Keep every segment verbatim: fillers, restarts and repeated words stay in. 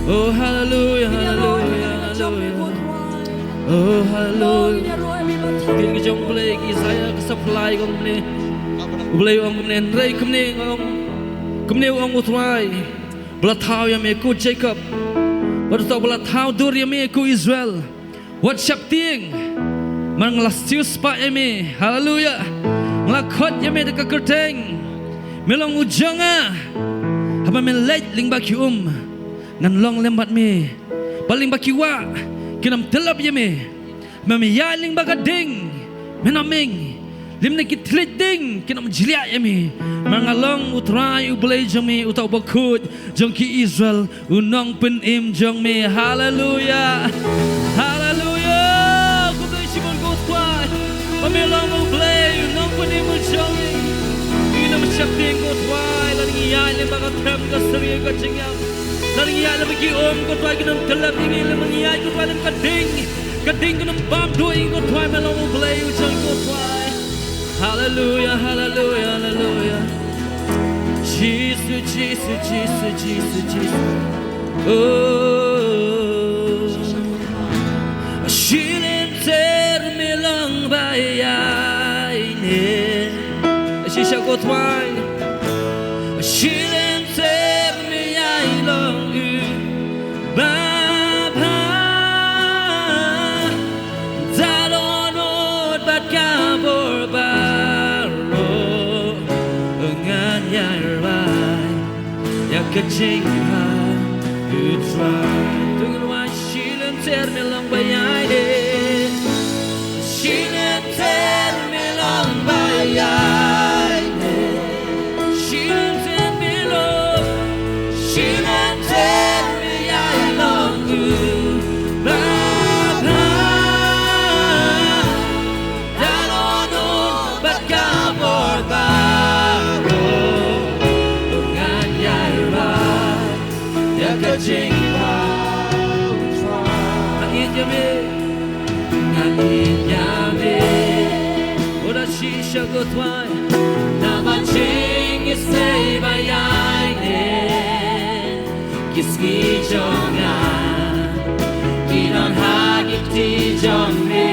Oh, hallelujah, hallelujah, hallelujah. Oh, hallelujah. Ki jong U Blei, ki Isaiah ka sa pynlait ong kumne. U Blei u ong kumne, hynrei kumne ong, kumne u ong U Trai. Ba la thaw ïa me ko Jacob. Bad uta ba la thaw dur ïa me ko Israel. Wat sheptieng. Namar nga la siewspah ïa me. Haleluya. Nga la khot ïa me da ka kyrteng. Me long u jong nga. Haba me leit lyngba ki um, ngan long lem bad me. Bad lyngba ki wah, kin ym tyllep ïa me. Haba me ïaid lyngba ka ding, men ym ing. Lymne ki thylliej ding kin ym jliah ïa me. Namar nga long U Trai U Blei jong me, uta uba khuid jong ki Israel, u nongpynim jong me. Haleluya. Haleluya. Khublei shibun ko Trai. Ba me long U Blei, u nongpynim u jong me. Ngin ym sheptieng ko Trai, lada ngi ïaid lyngba ka them ka syriem ka jingïap. Lada ngi ïaid lyngba ki um ko Trai, kin ym tyllep ïa ngi, lada ngi ïaid ko Trai lyngba ka ding. Ka ding kan ym bam duh ïa ngi ko Trai, me long U Blei u jong ngi ko Trai. Haleluya, haleluya, haleluya. Jisu, Jisu, Jisu, Jisu, Jisu. Oh. Shi lynter me long ba ïaineh. Shisha ko Trai. Shi lynter me ïai long u babha. Da dohnud bad ka bor baroh, ngan ïai rai ïa ka jingpang U Trai. To ngin wai. Shi lynter me long ba ïaineh. Shi lynter me long ba ïaineh. Shi lynter me long. Shi lynter me ïai long u babha. Da dohnud bad ka bor baroh, ngan ïai rai ïa ka jingpang U Trai. Ngan ïeit ïa me, ngan ïeit ïa me. Oh, da shisha ko Trai. Namar jingïaseng ba ïaineh. Ki sngi jong nga ki don ha ki kti jong me.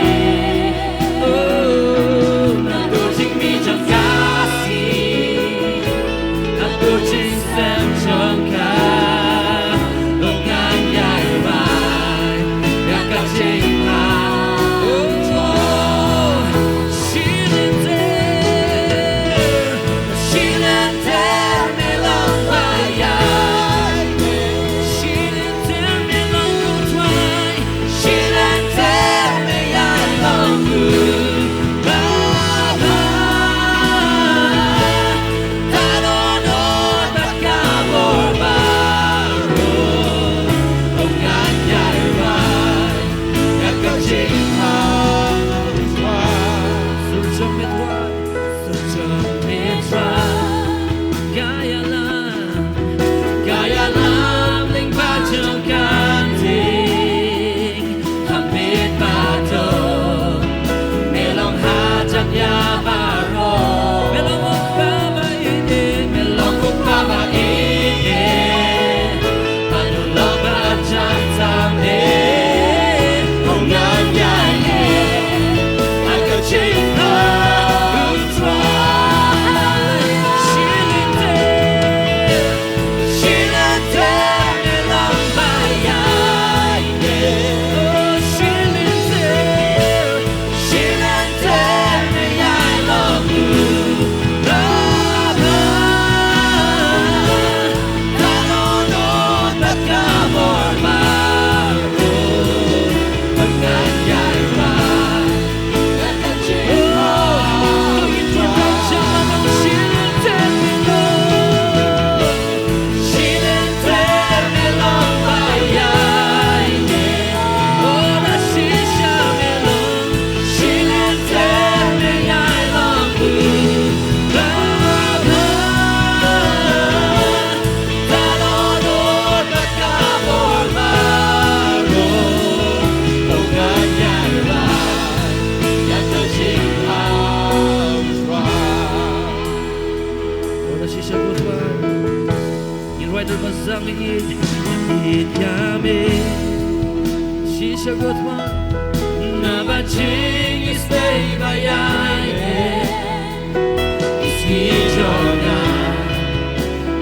Oh, naduh jingmih jong ka sngi, naduh jingsem jong ka, oh, ngan ïai rai ïa ka jingpang. Oh, shi lynter, shi lynter me long ba ïaineh. Shi lynter me long ko Trai. Shi lynter me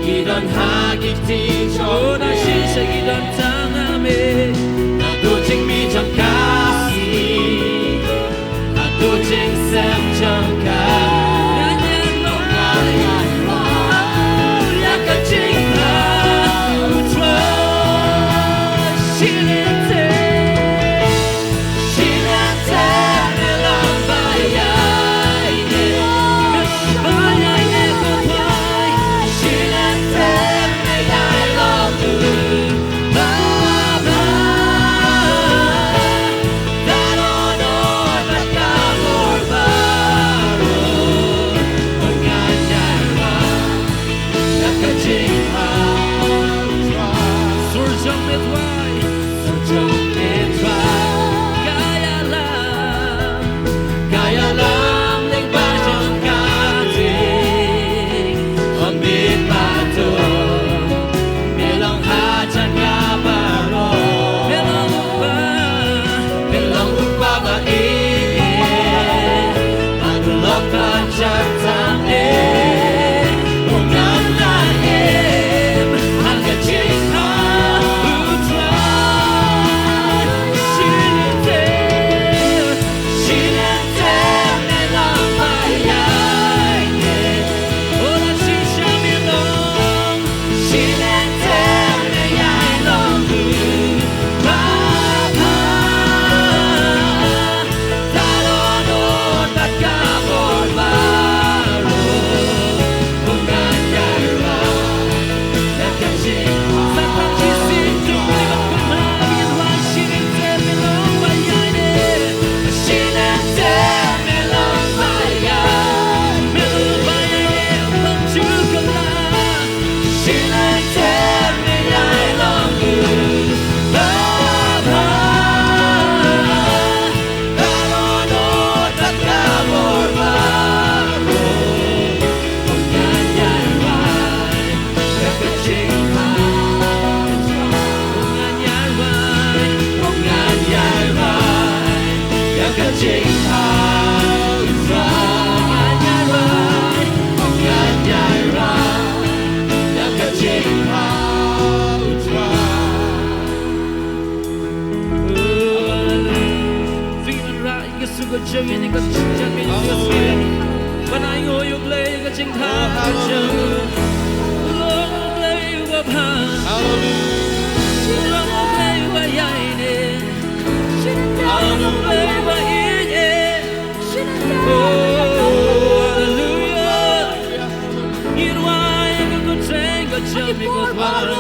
Ki don ha ki kti jong me. Ki don tang ha me. Naduh jingmih jong ka sngi haduh jingsem jong ka. Ïa ka jingpang u Trai. Sur jong me Trai. Sur jong me Trai. Ka ïalam, ka ïalam lyngba jong ka ktien. Ym bit ba to, me long hajan ka baroh. Me long u kpa, me long u kpa ba ïeit. Ba to lok ba jat tang eh. U ngam la im ha ka jingpang u Trai. Shilynter, shilynter me long ba ïaineh. Oh la shisha me long. Ban ai nguh ïa U Blei ka jingthaw ka jong u. U long U Blei uba bha. U long U Blei uba ïaineh. U long U Blei uba ïeit. Oh, hallelujah. Ngi rwai ïa ka kyrteng ka jong me ko Trai.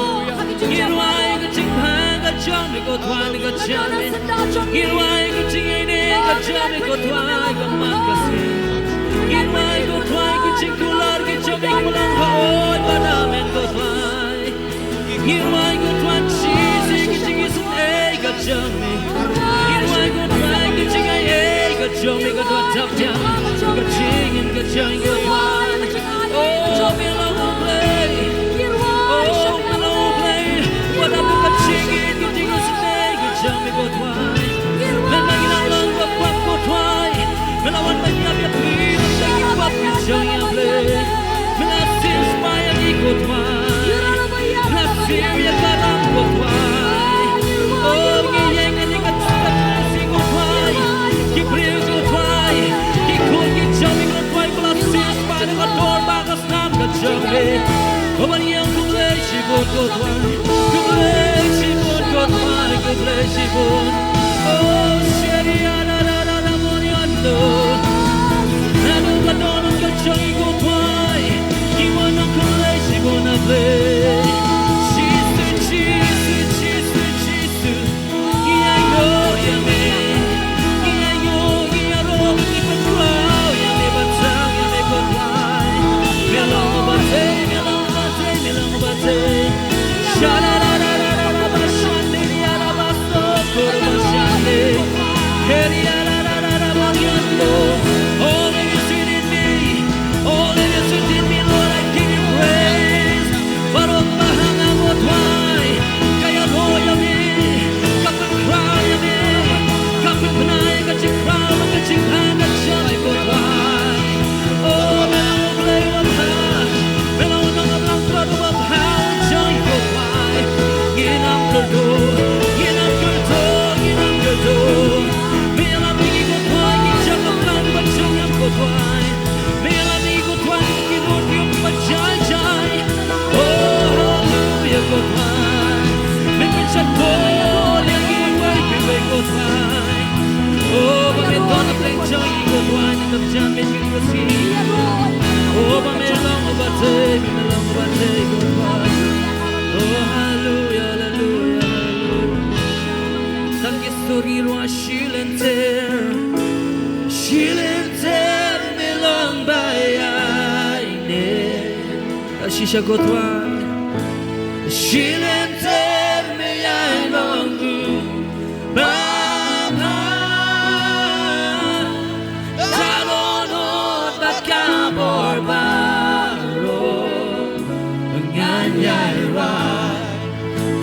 Ngi rwai ïa ka jingpang ka jong me ko Trai, me ka jong me. Ngi rwai ka jingïaineh ka jong me ko Trai, ka man ka sien. Ngi rwai ko Trai ka jingkular ka jong me ka long haoid ba na men ko Trai. Ngi rwai ko Trai Jisu ka jingisynei ka jong me. Ngi rwai ko Trai ka jingaiei ka jong me ka dap dap ka jingim ka jong me ko Trai. Oh, me long U Blei. Oh, me long U Blei. Wat haduh ka jingim ka jingim sdei ka jong me ko Trai. Me la nang long ka pap ko Trai. Me la wan ban ïap ïa phi, ïa ki pap ki jong ïa Blei. Me la siew spah ïa ki ko Trai. Me la siew ïa ka ram ko Trai. Oh, ngi ïeng ïa ka jingkyrkhu ko Trai. Ki briew ko Trai. Ki khun ki jong me ko Trai. Ba la siew spah ïa ka dor bad ka Nam ka jong me. Ko ban ïa khublei shibun ko Trai. Khublei shibun ko Trai, khublei shibun. Oh, sheri ya da da da da mon yan do. Naduh ka don ka jong i ko Trai. Ki wan khublei shibun na Blei. Jisu, Jisu, Jisu, Jisu. Ngi ïa ïoh ïa me. Ngi ïa ïoh, ngi ïa rung, ngi pynkhraw ïa me, ba tang ïa me ko Trai. Me long uba tei, me long uba tei, me long uba tei. Sha la la la la la la ba shan de ïa la ba so ko ba Oh, hallelujah, hallelujah, hallelujah. Tang ki stori ruh, shilynter, shilynter me long ba ïaineh. Shisha ko Trai. Shilynter me ïai long u Baba. Talon ot bad ka bor baroh, ngan ïai rai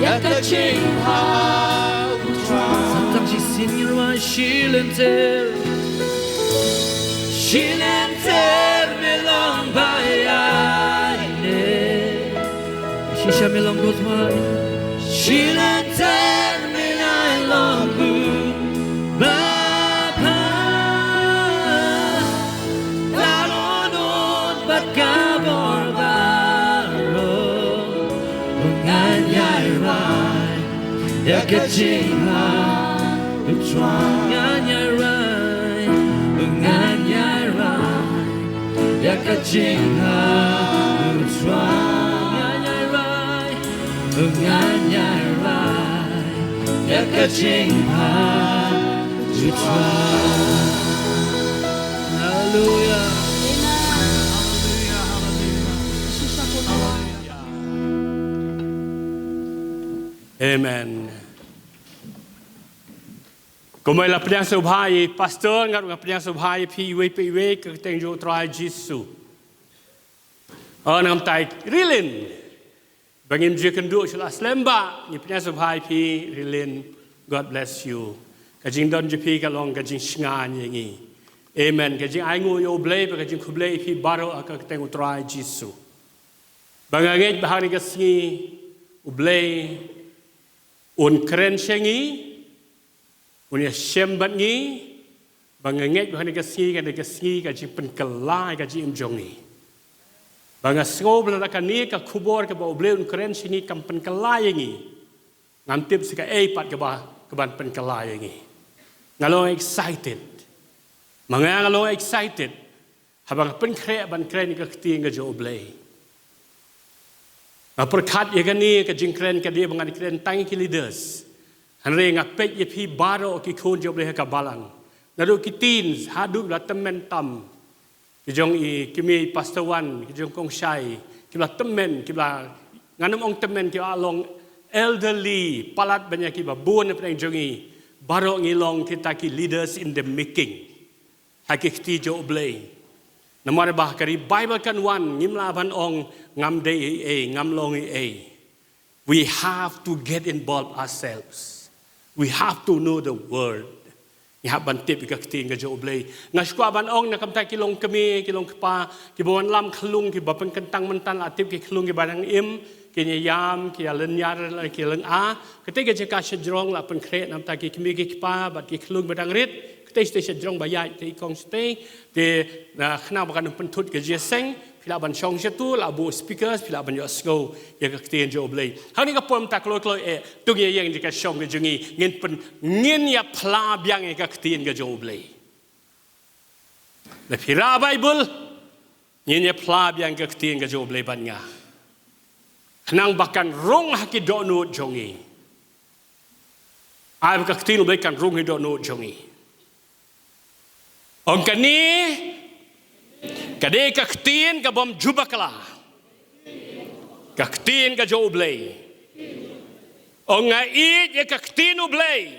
ïa ka jingpang u Trai. Sa tang shisien ngin rai, shilynter, shilynter me long ba ïaineh. Shisha me long ko Trai. Shilynter me ïai long u Baba. Talon ot bad ka bor baroh, ngan ïai rai ïa ka jingpang u Trai. Ngan ïai rai, ngan ïai rai ïa ka jingpang u Trai. Ngan ïai rai, ngan ïai rai ïa ka jingpang u Trai. Hallelujah. Amen. Kumba la pdiang sngewbha ïa i pastor, nga ruh nga pdiang sngewbha ïa phi iwei pa iwei ha ka kyrteng jong u Trai Jisu. Namar ba Rilin, ba ngim ju ïakynduh shuh la slem, ba ngi pdiang sngewbha ïa phi Rilin. God bless you. Ka jingdon jong phi ka long ka jingshngaiñ ïa ngi. Amen. Ka jingainguh ïa U Blei bad ka jingkhublei ïa phi baroh ha ka kyrteng u Trai Jisu. Ba nga ngeit ba ha kane ka sngi U Blei un kren sha ngi, un ïashem bad ngi. Ba nga ngeit ba ha kane ka sngi, kane ka sngi ka jingpynkylla ïa ka jingim jong ngi. Ba nga sngew ba lada kane ka khubor kaba U Blei un kren sha ngi kam pynkylla ïa ngi, ngam tip sa kaei pat kaba, kaban pynkylla ïa ngi. Nga long excited. Ma nga, nga long excited haba nga pynkhreh ban kren ïa ka ktien ka jong U Blei. Nga pyrkhat ïa kane ka jingkren ka dei ba ngan kren tang ïa ki leaders, hynrei nga peit ïa phi baroh ki khun jong U Blei ha ka balang, naduh ki teens haduh la tymmen tam. Ki jong i kmie i Pastor Wan, ki jong Kong Shai, ki la tymmen, ki la, ngan ym ong tymmen, ki la long elderly, palat ban ïa kiba bun na pdeng jong i. Baroh ngi long kita ki leaders in the making ha ki kti jong U Blei. Namar ba ka revival kan wan, ngim lah ban ong ngam dei ei ei, ngam long ei ei. We have to get involved ourselves. We have to know the word. Ngi hap ban tip ïa ka ktien ka jong U Blei. Nga sngewkwah ban ong na ka bynta ki long kmie, ki long kpa, kiba wan lam khyllung, kiba pynkyntang mynta, la tip ki khyllung kiba dang im, ki ïa ïam, ki ïa lynñiar, ki lynga. Kata ka jaka shajrong la pynkhreh na ka bynta ki kmie ki kpa bad ki khyllung ba dang rit. Kata shata shajrong ba ïaid te i kong shata. Te, na, khnang ba kan pynthut ka jingïaseng, phi lah ban shong shatu, lah buh speakers, phi lah ban ïohsngew ïa ka ktien jong U Blei. Ha kane ka por mynta kloi kloi eh, to ngin ïeng ïa ka shong ka jong ngi, ngin pyn, ngin ïa phla biang ïa ka ktien ka jong U Blei. Lada phi rah Baibl, ngin ïa phla biang ïa ka ktien ka jong U Blei bad nga. Khnang ba kan rung ha ki dohnud jong ngi. Ai ba ka ktien U Blei kan rung ha ki dohnud jong ngi. Ong kane ka dei ka ktien ka bym ju bakla. Ka ktien ka jong U Blei. Ong nga ïeit ïa ka ktien U Blei.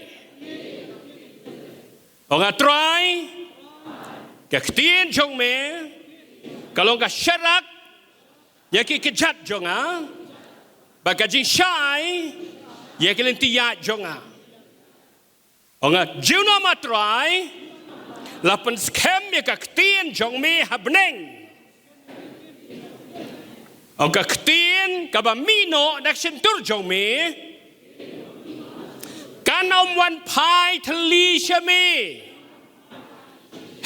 Ong nga Trai, ka ktien jong me ka long ka sharak ïa ki kjat jong nga, bad ka jingshai ïa ki lynti ïaid jong nga. Ong nga, junom A Trai, la pynskhem ïa ka ktien jong me ha bneng. Ong ka ktien kaba mih noh na ka shyntur jong me kan ym wan phai thylli sha me,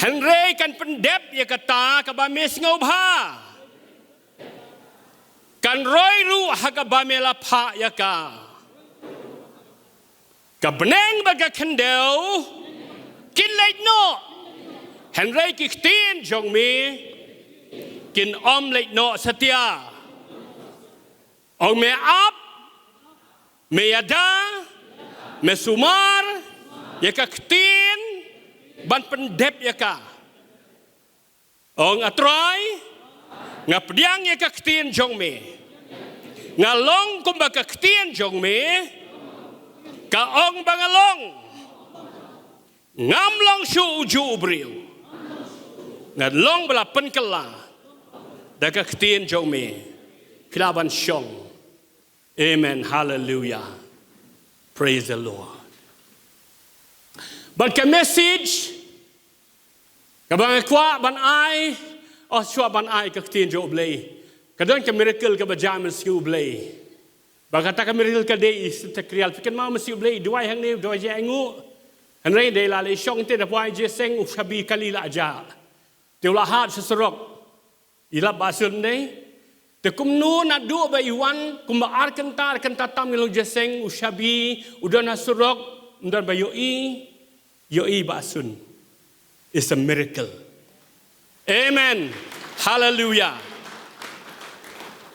hynrei kan pyndep ïa kata kaba me sngewbha. Kan roi ruh ha kaba me la phah ïa ka. Ka bneng bad ka khyndew kin leit noh, Hynrei ki ktien jong me kin ym leit noh satia. Ong me ap, me ïada, me sumar ïa ka ktien ban pyndep ïa ka. Ong A Trai, nga pdiang ïa ka ktien jong me. Nga long kumba ka ktien jong me ka ong ba nga long. Ngam long shuh uju u briew. Nga long ba la pynkylla da ka ktien jong me. Phi lah ban shong. Amen. Hallelujah. Praise the Lord. Bad ka message kaba nga kwah ban ai, oh, shuwa ban ai ka ktien jong U Blei, ka don ka miracle kaba jia mynsngi U Blei. Ba kata ka miracle ka dei i Sister Krial. Phi kynmaw mynsngi U Blei i duwai hangne, duwai jia ainguh. Hynrei dei la lei shong te da poi jia seng u shabi kali la jia. Te u la hap sha surok. I lap Bah Sun dei. Te kumno naduh ba i wan kumba ar kynta ar kynta tam ngi long jia seng u shabi u don ha surok, um don ba ïohi, ïohi Bah Sun. It's a miracle. Amen. Hallelujah.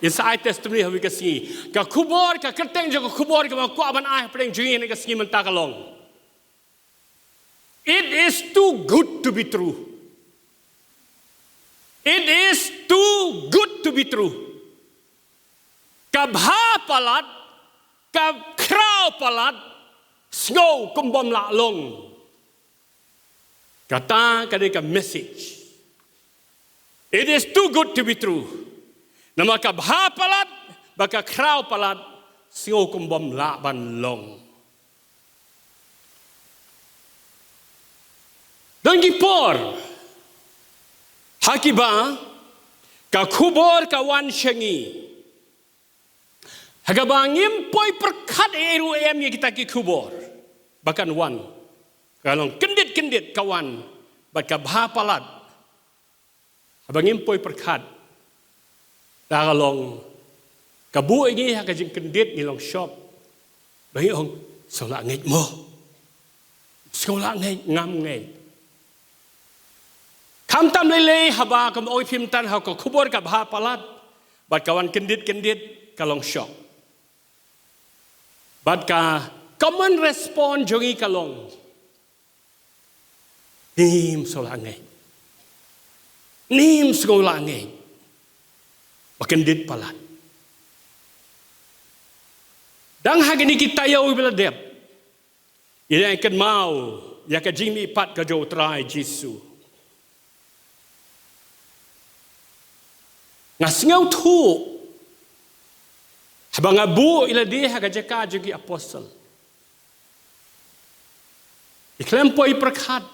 It's a testimony ha kawei ka sngi. Ka khubor, ka kyrteng jong ka khubor kaba nga kwah ban ai hapdeng jong ngi ha kane ka sngi mynta ka long, it is too good to be true. It is too good to be true. Ka bha palat, ka khraw palat, sngew kum bym lah long. Kata ka dei ka message. It is too good to be true. Namar ka bha palat bad ka khraw palat, sngew kum bym lah ban long. Don ki por ha kiba ka khubor ka wan sha ngi ha kaba ngim poi pyrkhat ei ruh em ïa kita ki khubor ba kan wan. Ka long kyndit kyndit ka wan bad ka bha palat. Haba ngim poi pyrkhat, ta ka long ka buh ïa ngi ha ka jingkyndit, ngi long shock. Ba ngi ong, sngew lah ngeit mo. Sngew lah ngeit, ngam ngeit. Khamtam lei lei haba kum ong phim tan ha ka khubor ka bha palat bad ka wan kyndit kyndit, ka long shock. Bad ka common response jong ngi ka long, ym sngew lah ngeit. Ym sngew lah ngeit. Ba kyndit palat. Dang ha kine ki taïew ba la dep, ïa ngi kynmaw ïa ka jingmihpat ka jong U Trai Jisu. Nga sngewthuh haba nga buh ïa lade ha ka jaka jong ki apostle, ki khlem poi pyrkhat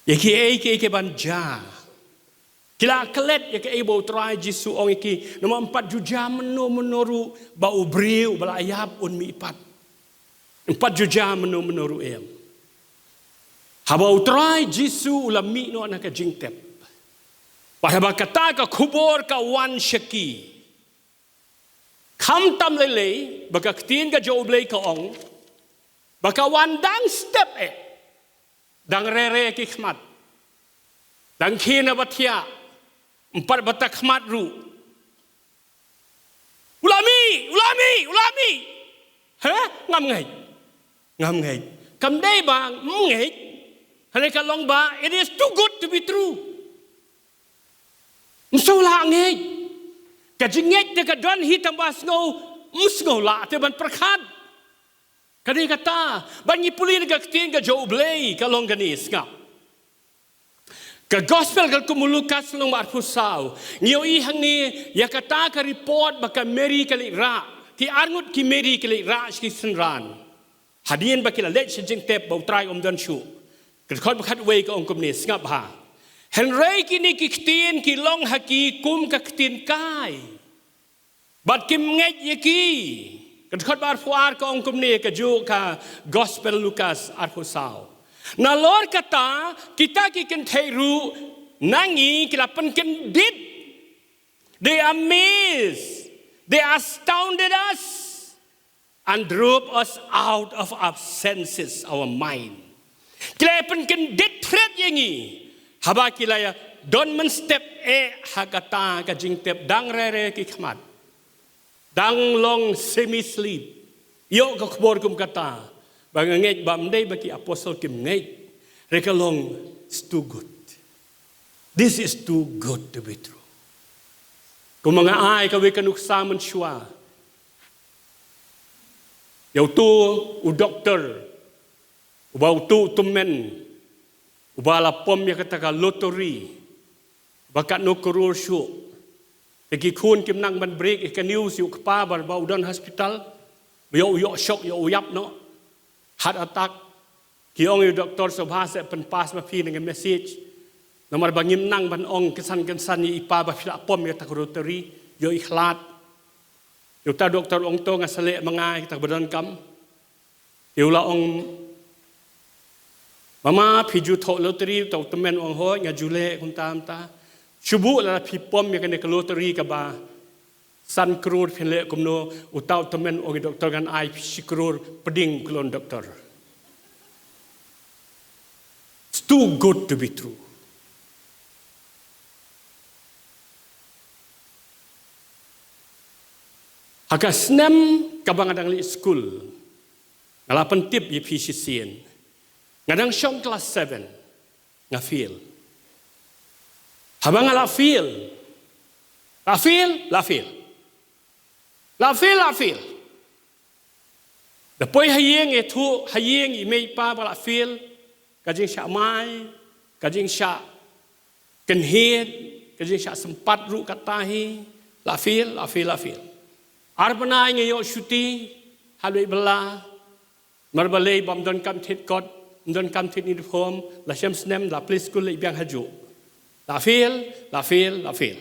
ïa kiei kiei kiban jia. Ki la klet ïa kaei ba U Trai Jisu u ong ïa ki, namar ym pat ju jia mynno mynno ruh ba u briew ba la ïap un mihpat. Ym pat ju jia mynno mynno ruh em. Haba U Trai Jisu u la mih noh na ka jingtep, bad haba kata ka khubor ka wan sha ki, khamtam lei lei ba ka ktien ka jong U Blei ka ong ba ka wan dang step eh, dang rere ki khmat, dang khie na ba thiah, ym pat bata khmat ruh. U la mih, u la mih, u la mih. He? Ngam ngeit. Ngam ngeit. Kam dei ba ym ngeit. Hynrei ka long ba, it is too good to be true. Ym sngew lah ngeit. Ka jingngeit te ka don hi, tang ba sngew, ym sngew lah te ban pyrkhat. Ka dei kata, ban ngi pule na ka ktien ka jong U Blei, ka long kane, sngap. Ka gospel ka kum u Lukas lynnong ba arphew saw. Ngi ïohi hangne ïa kata ka report ba ka Mary ka leit rah, ki arngut ki Mary ki leit rah sha ki synran. Hadien ba ki la leit sha jingtep ba U Trai um don shuh. Ka dkhot ba khatwei ka ong kumne, sngap bha. Hynrei kine ki ktien ki long ha ki kum ka ktien kai, bad kim ngeit ïa ki. Ka dkhot ba arphew ar ka ong kumne, ka jong ka gospel Lukas arphew saw. Nalor kata, kita ki kynthei ruh na ngi ki la pynkyndit. They amazed, they astounded us and drove us out of our senses, our mind. Ki la pynkyndit thret ïa ngi. Haba ki la ïa don mynstep eh ha kata ka jingtep, dang rere ki khmat, dang long semi sleep, ïoh ka khubor kum kata, ba nga ngeit ba ym dei ba ki apostle kim ngeit, re ka long, "It's too good. This is too good to be true." Kumba nga ai kawei ka nuksa mynshuwa ïa uto u doktor, uba uto u tymmen, uba la pom ïa kata ka lottery ba katno klur shuh. Te ki khun kim nang ban bret ïa ka news ïa u kpa ba, ba u don hospital, ba ïoh, u ïoh shock, ïoh u ïap noh, heart attack. Ki ong ïa u doktor, sngewbha sa pynpass ma phi na ka message, namar ba ngim nang ban ong kynsan kynsan ïa i pa ba phi la pom ïa kata ka lottery, ïoh i khlad. Ïa uta u doktor u ong, to nga sa leh ma nga ïa kata kaba donkam. Te u la ong, mama, phi ju thoh lottery? Uta u tymmen u ong, hooid nga ju leh kumta kumta. Shu buh, lada phi pom ïa kane ka lottery kaba san klur phin leh kumno? Uta u tymmen u ong, ïa doktor, ngan ai phi shi klur, pdiang u klon doktor. It's too good to be true. Ha ka snem kaba nga dang leit skul, nga la pyntip ïa phi shisien, nga dang shong klas seven, nga fail. Haba nga la fail, la fail, la fail, la fail, la fail, da poi ha ïing, ïathuh ha ïing ïa i mei i pa ba la fail, ka jingshah mai, ka jingshah kynhied, ka jingshah sympat ruh kata hi, la fail, la fail, la fail. Ar bnai nga ïoh shuti, ha lwet bylla, namar balei? Ba ym donkam thied kot, ym donkam thied uniform, la shem snem, la plie skul, leit biang hajuh. La fail, la fail, la fail.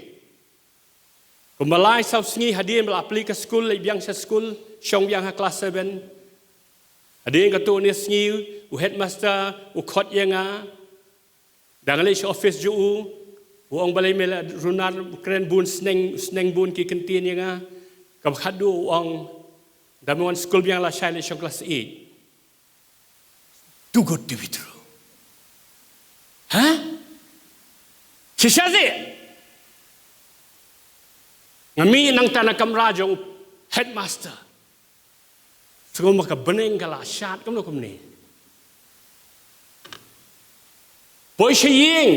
Kumba lai saw sngi hadien ba la plie ka skul, leit biang sha skul, shong biang ha klas seven, hadien katto katne sngi u headmaster u khot ïa nga. Dang leit sha office jong u, u ong, balei me la runar, u kren bun, sneng, sneng bun ki kyntien ïa nga. Kaba khatduh u ong, da me wan skul biang lashai, leit shong klas eight. Too good to be true. Ha? Shisha seh. Nga mih nangta na kamra jong headmaster. Sngewbha ka bneng ka la shad kumno kumne. Poi sha ïing,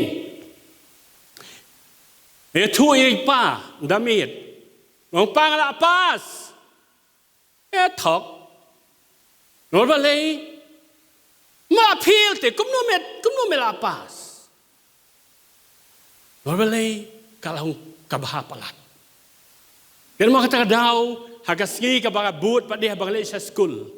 ïathuh ïa i pa, da miet. Ong, pa, nga la pass. E thok. Namar balei? Me la fail te, kumno me, kumno me la pass? Namar balei? Ka long kaba bha palat. Te namar kata ka daw, ha ka sngi kaba bud pat de haba nga leit sha skul,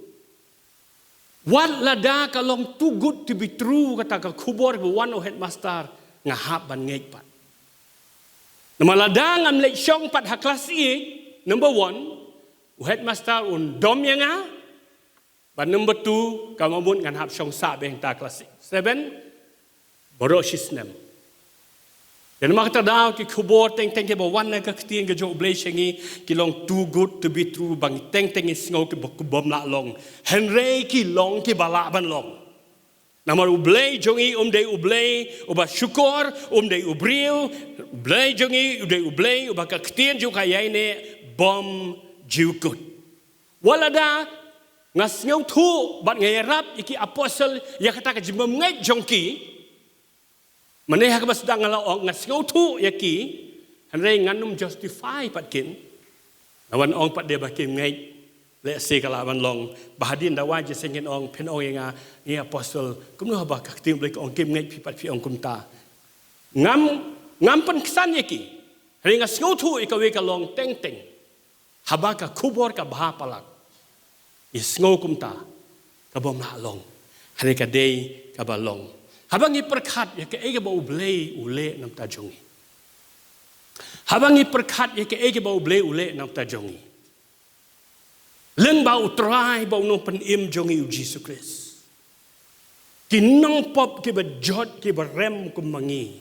wat lada ka long too good to be true kata ka khubor ba wan u headmaster, nga hap ban ngeit pat. Namar lada ngam leit shong pat ha klas eight, number one, u headmaster un dom ïa nga. Bad number two, kaba mut ngan hap shong sah beit hangta klas seven baroh shi snem. Te namar kata ka daw, ki khubor teng teng kiba wan na ka ktien ka jong U Blei sha ngi, ki long too good to be true, ba ngi teng teng ngi sngew kiba, ki bym lah long. Hynrei ki long kiba lah ban long. Namar U Blei jong ngi um dei U Blei uba shukor, um dei u briew. U Blei jong ngi u dei U Blei uba ka ktien jong u ka ïaineh bymjukut. Wat lada nga sngewthuh bad nga ïarap ïa ki apostle ïa kata ka jingbymngeit jong ki, mane ha kaba sdang nga la ong nga sngewthuh ïa ki, hynrei ngan ym justify pat kin. Nga wan ong pat de ba kim ngeit. Lehse ka lah ban long ba hadien da wai jingïaseng kin ong, phin ong ïa nga, ngi apostle, kumno haba ka ktien U Blei ka ong kim ngeit, phi pat phi ong kumta. Ngam, ngam pynksan ïa ki. Hynrei nga sngewthuh ïa kawei ka long teng teng, haba ka khubor ka bha palat, ngi sngew kumta, ka bym lah long. Hynrei ka dei kaba long. Haba ngi pyrkhat ïa kaei kaba U Blei u leh na bynta jong ngi. Haba ngi pyrkhat ïa kaei kaba U Blei u leh na bynta jong ngi, lyngba U Trai bad U Nongpynim jong ngi U Jisu Khrist, ki nongpop kiba jot kiba rem kum ma ngi,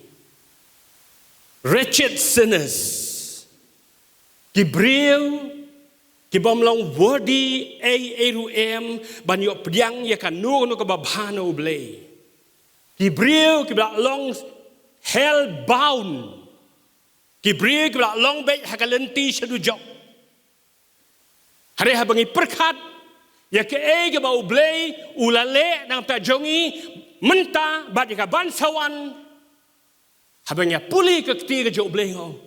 wretched sinners, ki briew ki bym long worthy ei ei ruh em ban ïoh pdiang ïa kano kano kaba bha na U Blei. Ki briew kiba la long hell bound. Ki briew kiba la long beit ha ka lynti sha dujok. Hynrei haba ngi pyrkhat ïa kaei kaba U Blei u la leh na ka bynta jong ngi mynta bad ïa kaban sa wan, haba ngi ïa pule ka ktien ka jong U Blei, nga ong,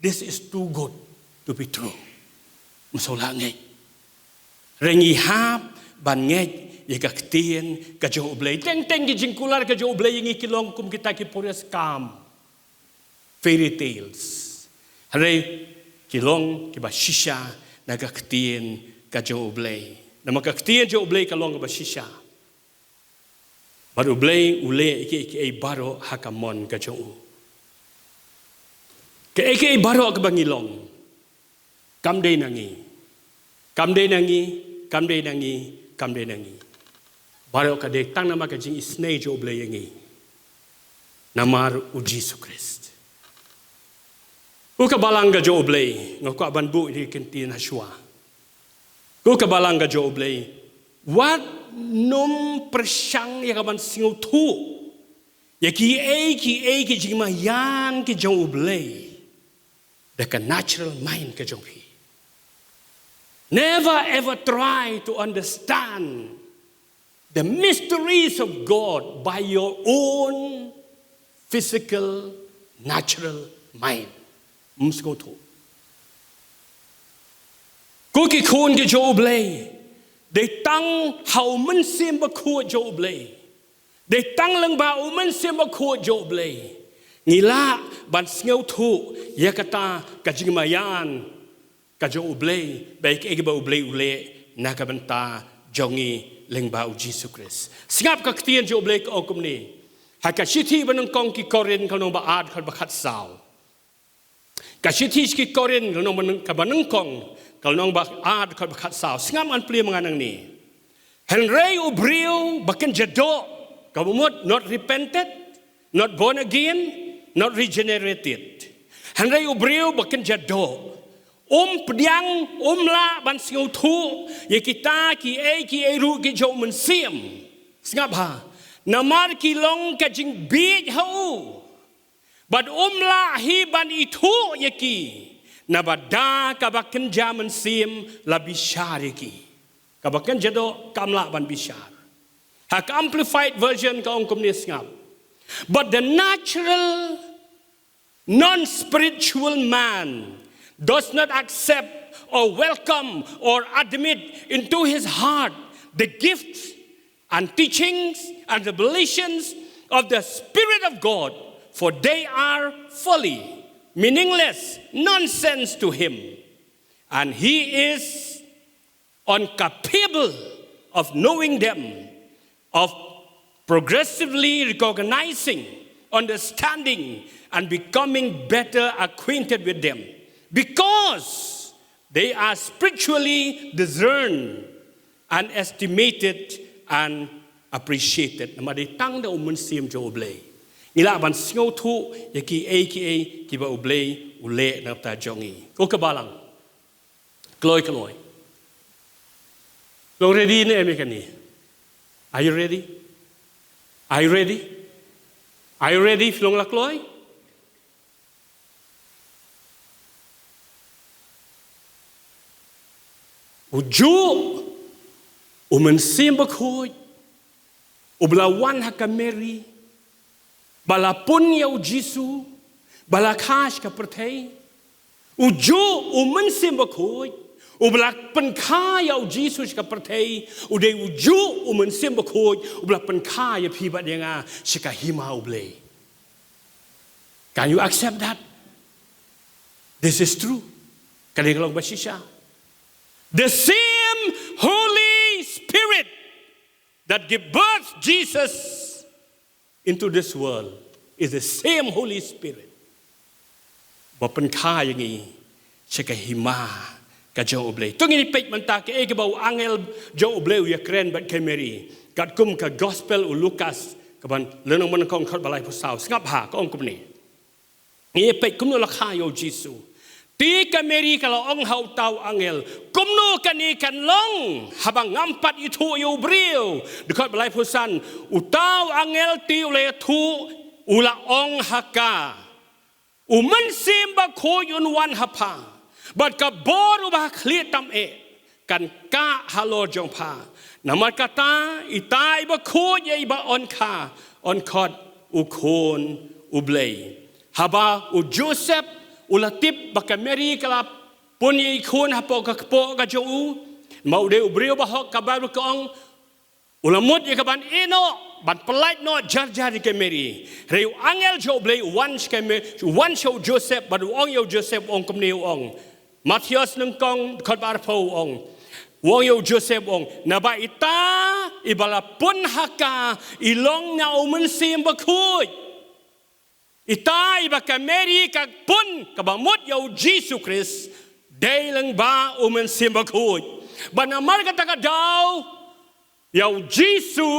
this is too good to be true. Ym sngewlah ngeit. Hynrei ngi hap ban ngeit ïa ka ktien ka jong U Blei. Teng teng ki jingkular ka jong U Blei ïa ngi ki long kum kita ki purias kam, fairy tales. Hynrei ki long kiba shisha na ka ktien ka jong U Blei. Namar ka ktien jong U Blei ka long kaba shisha. Bad U Blei u leh ïa kiei kiei baroh ha ka mon ka jong u. Kiei kiei baroh kaba ngi long, kam dei na ngi. Kam dei na ngi, kam dei na ngi, kam dei na ngi. Baroh ka dei tang namar ka jingisynei jong U Blei ïa ngi. Namar U Jisu Khrist. Ko ka balang ka jong U Blei, nga kwah ban buh ïa ka ktien ha shuwa. Ko ka balang ka jong U Blei, wat nym pyrshang ïa ka ban sngewthuh ïa kiei kiei ki jingmaïan ki jong U Blei da ka natural mind ka jong phi. Never ever try to understand the mysteries of God by your own physical, natural mind. Ym sngewthuh. Ko ki khun ki jong U Blei, dei tang ha U Mynsiem Bakhuid jong U Blei, dei tang lyngba U Mynsiem Bakhuid jong U Blei ngi lah ban sngewthuh ïa kata ka jingmaïan ka jong U Blei, bad ïa kaei kaba U Blei u leh na ka bynta jong ngi lyngba U Jisu Khrist. Sngap ka ktien jong U Blei ka ong kumne ha ka shithi banyngkong ki Korinth ka lynnong ba ar dkhot ba khatsaw. Ka shithi ki Korinth ka lynnong banyng-, ka banyngkong ka lynnong ba ar dkhot ba khatsaw. Sngap ngan plie ma nga nangne. Hynrei u briew ba kynja doh, kaba mut not repented, not born again, not regenerated. Hynrei u briew ba kynja doh um pdiang, um lah ban sngewthuh ïa kita kiei kiei ruh ki jong U Mynsiem. Sngap ha. Namar ki long ka jingbieit ha u. Bad um lah hi ban ithuh ïa ki, naba da kaba kynja mynsiem la bishar ïa ki. Kaba kynja doh kam lah ban bishar. Ha ka Amplified Version ka ong kumne, sngap. But the natural, non-spiritual man does not accept or welcome or admit into his heart the gifts and teachings and revelations of the Spirit of God, for they are folly, meaningless, nonsense to him. And he is incapable of knowing them, of progressively recognizing, understanding, and becoming better acquainted with them, because they are spiritually discerned and estimated and appreciated. Namar dei tang da U Mynsiem jong U Blei ngi lah ban sngewthuh ïa kiei kiei kiba U Blei u leh na ka bynta jong ngi. Ko ka balang, kloi kloi. Long ready ne em ïa kane? Are you ready? Are you ready? Are you ready? Phi long la kloi? U juh U Mynsiem Bakhuid uba la wan ha ka Mary, ba la pun ïa U Jisu, ba la kha sha ka pyrthei. U juh U Mynsiem Bakhuid uba la pynkha ïa U Jisu sha ka pyrthei, u dei u juh U Mynsiem Bakhuid uba la pynkha ïa phi bad ïa nga sha ka hima U Blei. Can you accept that? This is true. Ka dei ka long ba shisha. The same Holy Spirit that gave birth Jesus into this world is the same Holy Spirit ba pynkha ïa ngi sha ka hima ka jong U Blei. To ngin ïa peit mynta kaei kaba u angel jong U Blei u ïa kren bad ka Mary. Katkum ka Gospel u Lukas, ka lynnong banyngkong, dkhot ba laiphew saw. Sngap ha, ka ong kumne. Ngin ïa peit kumno la kha ïa U Jisu. Te ka Mary ka la ong ha uta u angel, kumno kane kan long haba ngam pat ithuh ïa u briew? Dkhot ba laiphew san. Uta u angel te u la ïathuh u la ong ha ka, U Mynsiem Bakhuid un wan ha pha, bad ka bor uba ha khlieh tam eh kan kah halor jong pha. Namar kata, itai bakhuid ïa iba yn kha, yn khot u Khun u Blei. Haba u Joseph u la tip ba ka Mary ka la pun ïa i khun hapoh ka kpoh ka jong u, ma u dei u briew bahok, ka Baibl ka ong, u la mut ïa ka ban ïehnoh, ban pyllait noh jar jar ïa ka Mary. Hynrei u angel jong u Blei u wan sha ka Me-, u wan sha u Joseph, bad u ong ïa u Joseph, u ong kumne, u ong. Mathaios nyngkong, dkhot ba arphew, u ong. U ong ïa u Joseph, u ong, naba ita iba la pun ha ka i long na U Mynsiem Bakhuid. Ita iba ka Mary ka pun, kaba mut ïa u Jisu Khrist, dei lyngba U Mynsiem Bakhuid. Bad namar kata ka daw, ïa u Jisu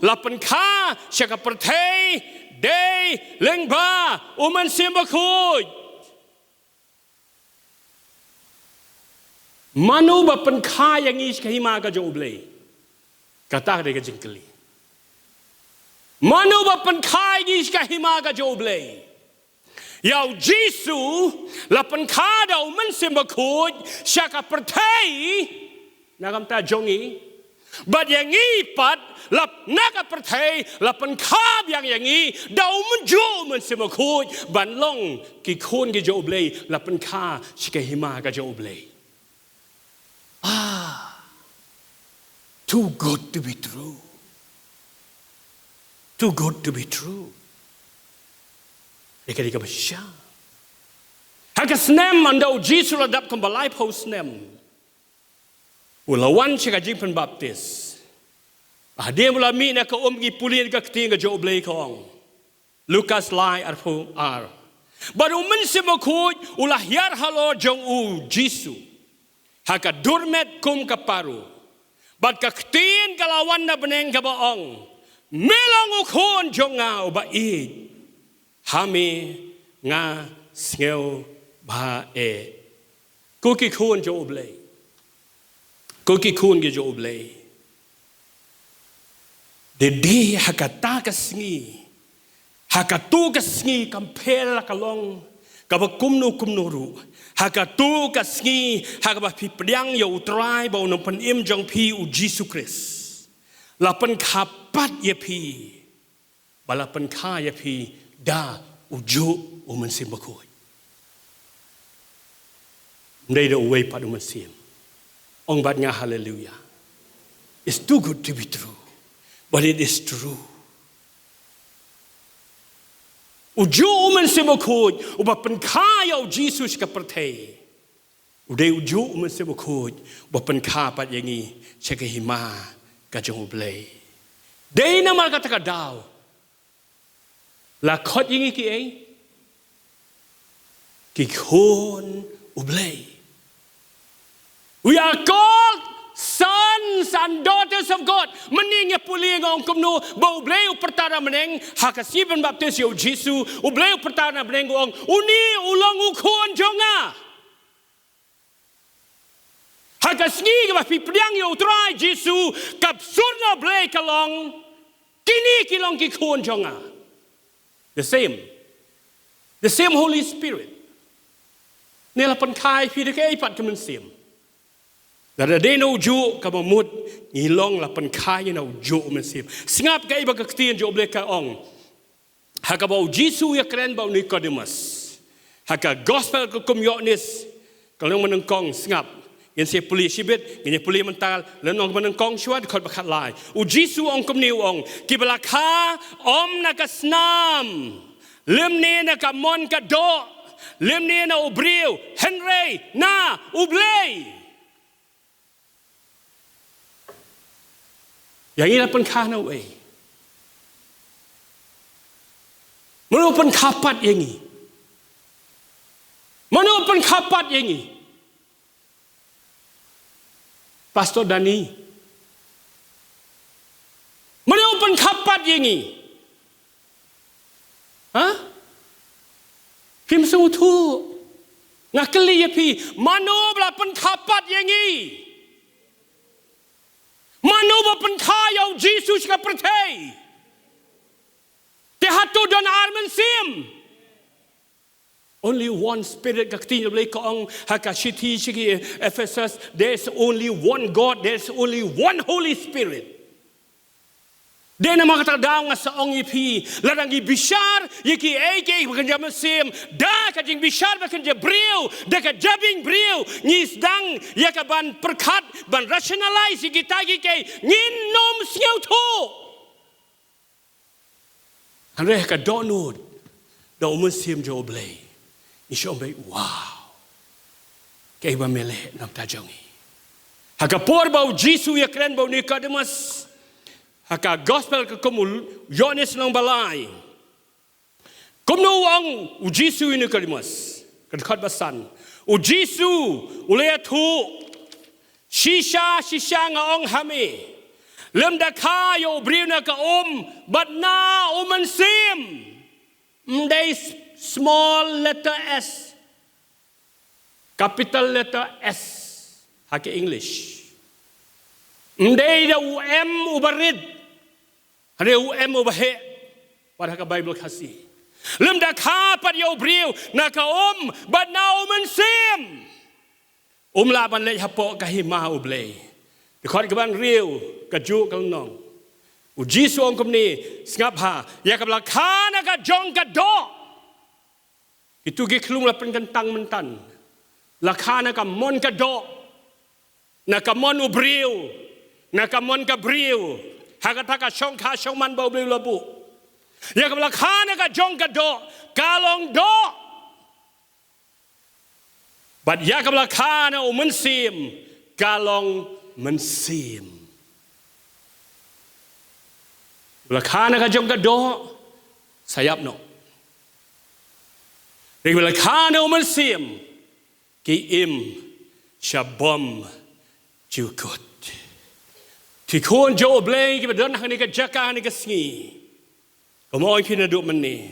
la pynkha sha ka pyrthei dei lyngba U Mynsiem Bakhuid. Mano ba pynkha ïa ngi sha ka hima ka jong u Blei? Kata ka dei ka jingkylli. Mano ba pynkha ïa ngi sha ka hima ka jong u Blei? Ïa u Jisu la pynkha da U Mynsiem Bakhuid sha ka pyrthei na ka bynta jong ngi. Bad ïa ngi pat, la na ka pyrthei la pynkha biang ïa ngi da u mynjuh U Mynsiem Bakhuid ban long ki khun ki jong u Blei, la pynkha sha ka hima ka jong u Blei. Ah, too good to be true. Too good to be true. Ïa ka dei kaba shisha. Ha ka snem ynda u Jisu la dap kumba laiphew snem, u la wan sha ka jingpynbaptis. Hadien ba u la mih na ka um, ngi pule na ka ktien ka jong u Blei ka ong. Lukas lai, arphew ar. Bad U Mynsiem Bakhuid u la hiar halor jong u Jisu ha ka durmet kum ka paru. Bad ka ktien ka la wan na bneng kaba ong, me long u Khun jong nga uba ïeit. Ha me nga sngewbha eh. Ko ki khun jong u Blei. Ko ki khun ki jong u Blei. Dei dei ha kata ka sngi, ha kato ka sngi, kam pher la ka long kaba kumno kumno ruh, ha kato ka sngi ha kaba phi pdiang ïa u Trai bad u Nongpynim jong phi u Jisu Khrist, la pynkha pat ïa phi. Ba la pynkha ïa phi da ujuh U Mynsiem Bakhuid. Ym dei da uwei pat u mynsiem. Ong bad nga haleluia. It's too good to be true. But it is true. Ujuh U Mynsiem Bakhuid uba pynkha ïa u Jisu sha ka pyrthei, u dei ujuh U Mynsiem Bakhuid uba pynkha pat ïa ngi sha ka hima ka jong u Blei. Dei namar kata ka daw la khot ïa ngi kiei? Ki khun u Blei. We are called sons and daughters of God. Mynne nga pule nga ong kumno ba u Blei u pyrta na bneng ha ka sngi pynbaptis ïa u Jisu. U Blei u pyrta na bneng, u ong, une u long u Khun jong nga. Ha ka sngi kaba phi pdiang ïa u Trai Jisu, ka sur na u Blei ka long, kine ki long ki khun jong nga. The same. The same Holy Spirit. Ne la pynkha ïa phi da kaei pat ka mynsiem? Lada dei na ujuh, kaba mut ngi long la pynkha ïa na ujuh u mynsiem. Sngap kaei ba ka ktien jong u Blei ka ong. Ha kaba u Jisu u ïakren bad u Nikodemus. Ha ka gospel ka kum Ïoannis, ka lynnong ba nyngkong, sngap. Ngin sa pule shibit, ngin ïa pule mynta lynnong ba nyngkong shuwa, dkhot ba khatlai. U Jisu u ong kumne, u ong, kiba la kha ym na ka snam, lymne na ka mon ka doh, lymne na u briew, hynrei na u Blei. Ïa ngi la pynkha na uei? Mano pynkha pat ïa ngi? Mano pynkha pat ïa ngi? Pastor Dani, mano pynkha pat ïa ngi? Ha? Phim sngewthuh. Nga kylli ïa phi, mano ba la pynkha pat ïa ngi? Mano ba pynkha ïa u Jisu sha ka pyrthei? Te hato don ar mynsiem? Only one spirit, ka ktien U Blei ka ong ha ka shithi sha ki Ephesus, there's only one God, there's only one Holy Spirit. Dei namar kata ka daw nga sa ong ïa phi, lada ngi bishar ïa kiei kiei ba kynja mynsiem da ka jingbishar ba kynja briew, da ka jabieng briew, ngi sdang ïa ka ban pyrkhat, ban rationalize ïa kita kiei kiei, ngin nym sngewthuh. Hynrei ha ka dohnud da u Mynsiem jong U Blei, ngi shu ong beit, wow, kaei ba me leh na ka bynta jong ngi. Ha ka por ba U Jisu u ïakren bad u Nikodemus, ha ka Gospel ka kum u Ïoannis lynnong ba lai, kumno u ong U Jisu ïa u Nikodemus? Ka dkhot ba san. U Jisu u la ïathuh, shisha shisha nga ong ha me, lymda kha ïa u briew na ka um bad na u mynsiem. Ym dei s-, small letter S, capital letter S ha ka English. Ym dei da u M uba rit, hynrei u M uba heh pat ha ka Baibl Khasi. Lymda kha pat ïa u briew na ka um bad na u mynsiem, um lah ban leit hapoh ka hima U Blei. Dkhot kaba hynriew, kajuh ka lynnong, U Jisu u ong kumne, sngap bha, ïa kaba la kha na ka jong ka doh. Kito ki khyllung la pynkyntang mynta. La kha na ka mon ka doh, na ka mon u briew, na ka mon ka briew, ha kata ka shongkha shongman ba U Blei u la buh. Ïa kaba la kha na ka jong ka doh ka long doh. Bad ïa kaba la kha na u mynsiem ka long mynsiem. Ba la kha na ka jong ka doh, sa ïap noh. Hynrei ba la kha na u mynsiem, ki im sha bymjukut. Ki khun jong U Blei kiba don ha kane ka jaka ha kane ka sngi, kumba ong phi naduh mynne,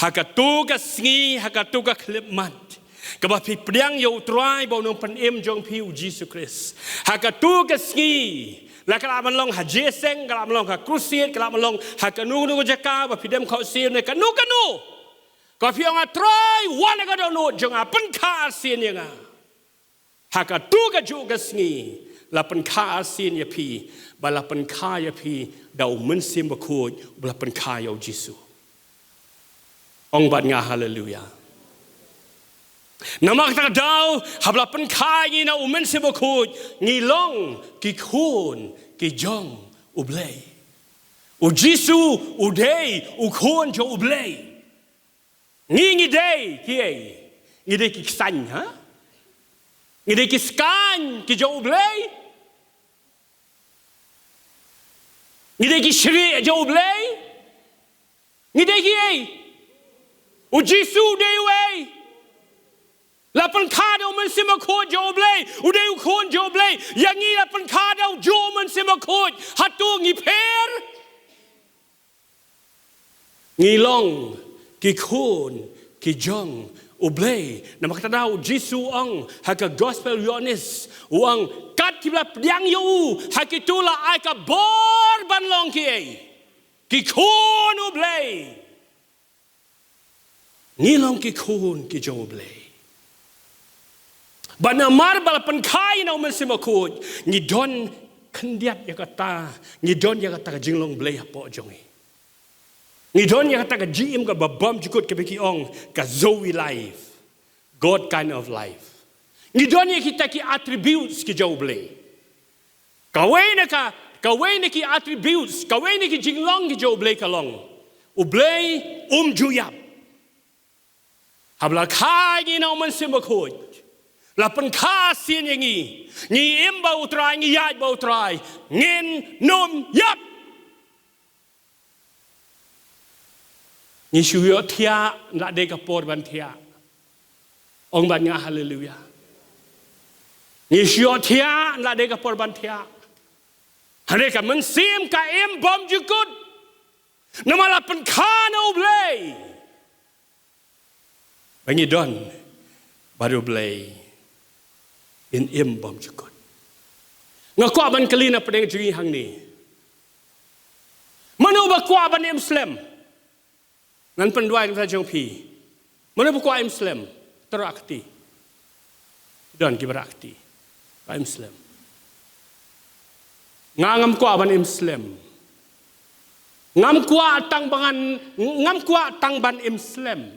ha kato ka sngi, ha kato ka khyllipmat kaba phi pdiang ïa U Trai bad U Nongpynim jong phi U Jisu Khrist, ha kato ka sngi, la ka lah ban long ha jingïaseng, ka lah ban long ha crusade, ka lah ban long ha kano kano ka jaka ba phi dem khohsiew ne kano kano, kaba phi ong, A Trai, wan ha ka dohnud jong nga, pynkha arsien ïa nga. Ha kato kajuh ka sngi la pynkha arsien ïa phi, ba la pynkha ïa phi da u Mynsiem Bakhuid, ba la pynkha ïa U Jisu. Ong bad nga haleluia. Namar kata ka daw, haba la pynkha ïa ngi na u Mynsiem Bakhuid, ngi long ki khun ki jong U Blei. U Jisu u dei u khun jong U Blei. Ngi, ngi dei kiei? Ngi dei ki ksain, ha? Ngi dei ki skaiñ ki jong U Blei? Ngi dei ki shrieh jong U Blei? Ngi dei kiei? U Jisu u dei uei? La pynkha da u Mynsiem Bakhuid jong U Blei, u dei u khun jong U Blei. Ïa ngi la pynkha da ujuh u Mynsiem Bakhuid, hato ngi pher? Ngi long ki khun ki jong U Blei. Namar kata da u Jisu u ong ha ka Gospel Ïoannis, u ong, kat kiba la pdiang ïa u, ha kito la ai ka bor ban long kiei? Ki khun U Blei. Ngi long ki khun ki jong U Blei. Bad namar ba la pynkha ïa ngi na u Mynsiem Bakhuid, ngi don khyndiat ïa kata, ngi don ïa kata ka jinglong Blei hapoh jong ngi. Ngi don ïa kata ka jingim kaba bymjukut kaba ki ong ka Zoe life, God kind of life. Ngi don ïa kita ki attributes ki jong U Blei. Kawei na ka, kawei na ki attributes, kawei na ki jinglong ki jong U Blei ka long, U Blei um ju ïap. Haba la kha ïa ngi na u Mynsiem Bakhuid, la pynkha sien ïa ngi, ngi im bad U Trai, ngi ïaid bad U Trai, ngin nym ïap. Ngi shu ïohthiah, ym lah dei ka por ban thiah. Ong bad nga haleluia. Ngi shu ïohthiah, ym lah dei ka por ban thiah. Hynrei ka mynsiem ka im bymjukut. Namar la pynkha na U Blei ba ngi don bad U Blei, ngin im bymjukut. Nga kwah ban kylli na pdeng jong ngi hangne, mano ba kwah ban im slem? Ngan pynduwai na ka bynta jong phi. Mano ba kwah im slem, to rah kti. Don kiba rah kti ba im slem. Nga ngam kwah ban im slem. Ngam kwah tang ban, ngam kwah tang ban im slem.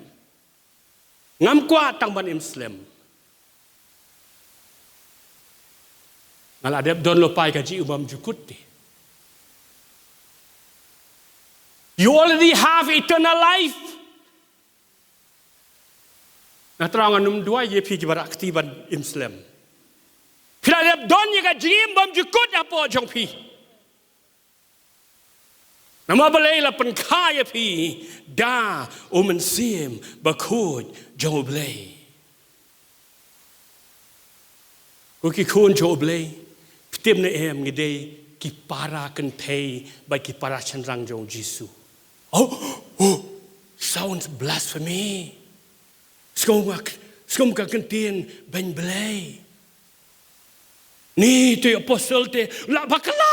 Ngam kwah tang ban im slem. Nga la dep don lypa ïa ka jingim bymjukut te. You already have eternal life. Nga trai ngan ym duwai ïa phi kiba rah kti ban im slem. Phi la dep don ïa ka jingim bymjukut hapoh jong phi. Namar balei? La pynkha ïa phi da U Mynsiem Bakhuid jong U Blei. Ko ki khun jong U Blei, phi tip ne em, ngi dei ki para kynthei bad ki para shynrang jong U Jisu. Oh, oh, sounds blasphemy. Sngewbha, sngewbha ka ktien beiñ Blei. Ni to i apostol te la bakla.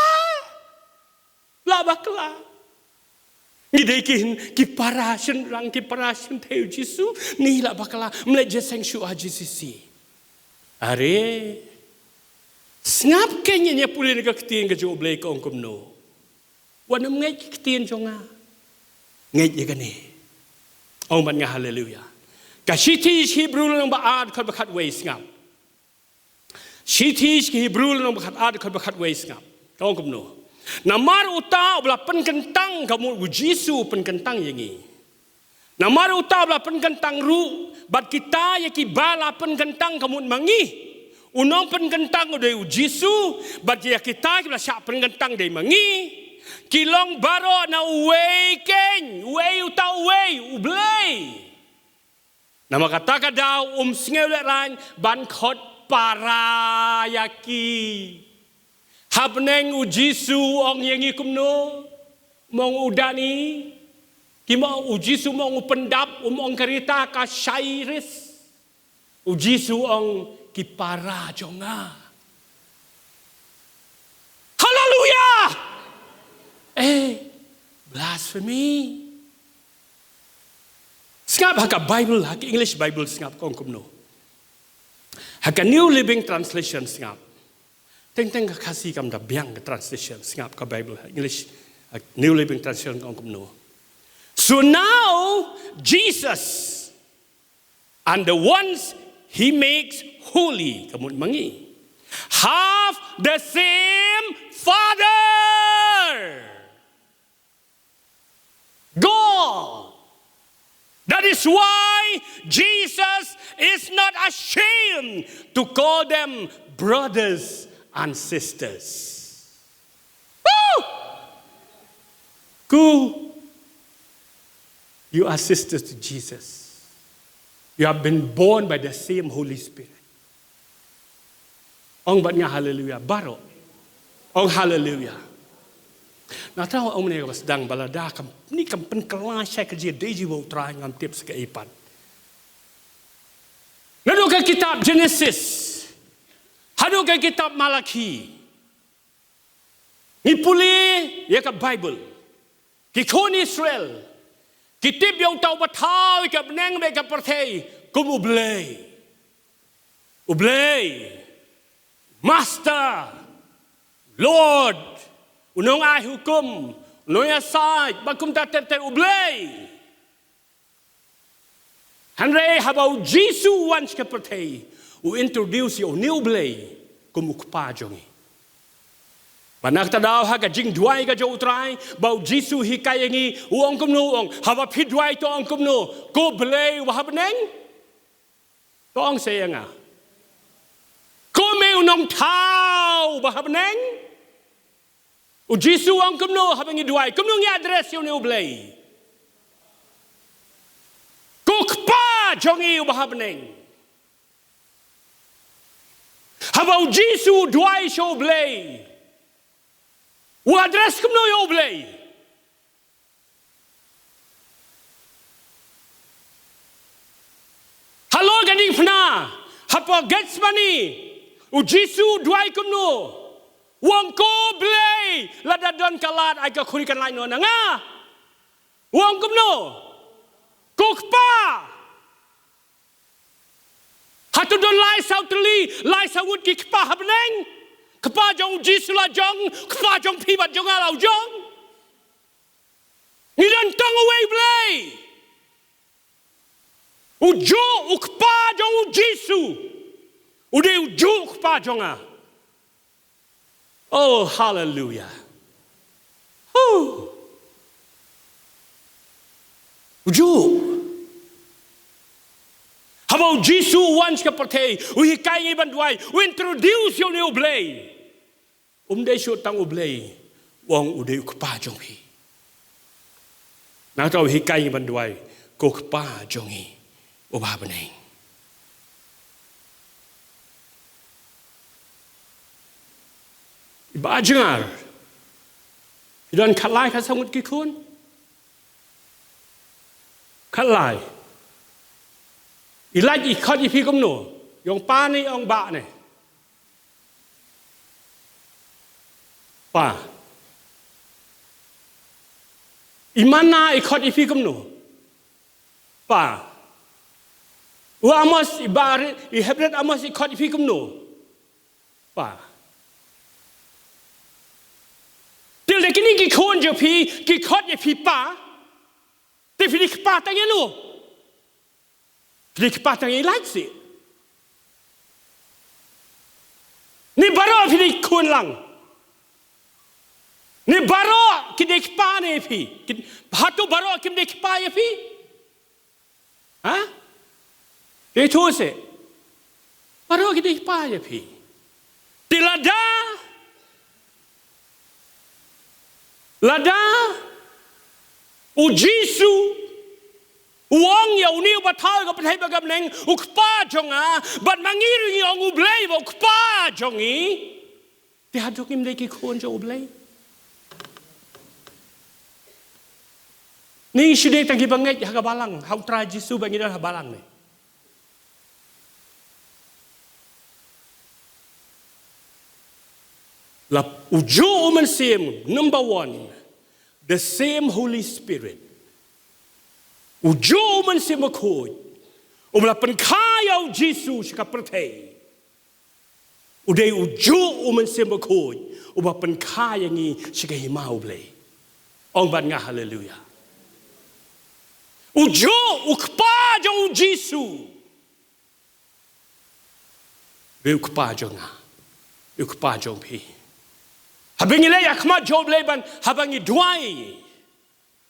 La bakla. Ngi dei ki, ki para shynrang, ki para shynthei U Jisu, ni la bakla, ym leit jingïaseng shuh ha G C C. Are. Sngap, kein ïa pule na ka ktien ka jong U Blei ka ong kumno. Wat nym ngeit ki ktien jong nga. Ngeit ïa kane. Ong bad nga haleluya. Ka shithi Hebru lynnong ba ar dkhot ba khatwei, sngap. Shithi ki Hebru lynnong ba khatar dkhot ba khatwei, sngap. Ka ong kumno. Namar uta uba la pynkyntang ka mut U Jisu u pynkyntang ïa ngi. Namar uta uba la pynkyntang ruh bad kita ïa kiba la pynkyntang ka mut ma ngi. U nongpynkyntang u dei U Jisu, bad ïa kita kiba la shah pynkyntang dei ma ngi. Ki long baroh na uwei kein, uwei uta uwei, U Blei. Namar kata ka daw um sngew lehraiñ ban khot para ïa ki. Ha bneng U Jisu u ong ïa ngi kumno? Um ong u dani. Ki ma, U Jisu um ong u pyndap, um ong ka rita ka shairis. U Jisu u ong ki para jong nga. Haleluya! Eh, blasphemy. Sngap ha ka Bible, ha ka English Bible, sngap ka ong kumno. Ha ka New Living Translation, sngap. Teng teng ka Khasi kam da biang ka translation, sngap ka Bible, ha English, ha New Living Translation ka ong kumno. So now, Jesus and the ones he makes holy, ka mut ma ngi, have the same Father, God. That is why Jesus is not ashamed to call them brothers and sisters. Woo! Ku, you are sisters to Jesus. You have been born by the same Holy Spirit. Ong bad nga haleluya baroh. Ong haleluya. Na tang ong ne ka ba sdang ba lada kam, ni kam pynkylla sha ka jingïadei jong U Trai, ngam tip sa kaei pat. Naduh ka kitab Genesis haduh ka kitab Malaki, ngi pule ïa ka Bible. Ki khun Israel ki tip ïa uta uba thaw ïa ka bneng bad ka pyrthei kum U Blei. U Blei, Master, Lord, u nongai hukum, u nongïasaid, bad kumta ter ter, U Blei. Hynrei haba U Jisu u wan sha ka pyrthei, u introduce ïa une U Blei kum U Kpa jong ngi. Bad na kata daw ha ka jingduwai ka jong U Trai, ba U Jisu u hikai ïa ngi, u ong kumno, u ong, haba phi duwai to ong kumno, Ko Blei uba ha bneng. To ong sa ïa nga. Ko mei u nongthaw uba ha bneng. U Jisu u ong kumno haba ngi duwai? Kumno ngi address ïa une U Blei? Ko Kpa jong ngi uba ha bneng. Haba U Jisu u duwai sha U Blei, u address kumno ïa U Blei? Halor ka diengphna, hapoh Gethsemane, U Jisu u duwai kumno? U ong, Ko Blei, lada don ka lad, ai ka khuri kan lait noh na nga. U ong kumno? Ko Kpa. Hato don lai saw tylli, lai saw ngut ki kpa ha bneng? Kpa jong u Jisu la jong, kpa jong phi bad jong nga la u jong. Ngi don tang uwei u Blei. U juh u Kpa jong u Jisu. U dei u juh u Kpa jong nga. Oh, haleluya. Huh. U juh. Haba u Jisu u wan sha ka pyrthei, u hikai ngi ban duwai, u introduce ïa une u Blei. Um dei shuh tang u Blei, u ong u dei u Kpa jong phi. Nangta u hikai ngi ban duwai, ko Kpa jong ngi uba ha bneng. I Bah Jngar. Phi don khatlai khatsaw ngut ki khun? Khatlai. I lait i khot ïa phi kumno? I ong pa ne, i ong bah ne? Pa. I Manna i khot ïa phi kumno? Pa. U Amos i Bah Ri-, i Hebret Amos i khot ïa phi kumno? Pa. Te lada kine ki khun jong phi ki khot ïa phi pa, te phi dei kpa tang ïa no? Phi dei kpa tang ïa i lait seh? Ne baroh phi dei khun lang? Ne baroh ki dei kpa ne ïa phi? Ki, hato baroh kim dei kpa ïa phi? Ha? Te to seh. Baroh ki dei kpa ïa phi. Te lada, lada u Jisu u ong ïa une uba thaw ïa ka pyrthei bad ka bneng, u Kpa jong nga, bad ma ngi ruh ngi ong u Blei ba u Kpa jong ngi. Te haduh ngim dei ki khun jong u Blei? Ngi shu dei tang kiba ngeit ha ka balang, ha u Trai Jisu ba ngi don ha balang ne. La u juh u Mynsiem, number one, the same Holy Spirit. U juh u Mynsiem Bakhuid, uba la pynkha ïa u Jisu sha ka pyrthei. U dei u juh u Mynsiem Bakhuid, uba pynkha ïa ngi sha ka hima u Blei. Ong bad nga haleluya. U juh u Kpa jong u Jisu. Dei u Kpa jong nga. Dei u Kpa jong phi. Haba ngi leit ha khmat jong u Blei ban, haba ngi duwai.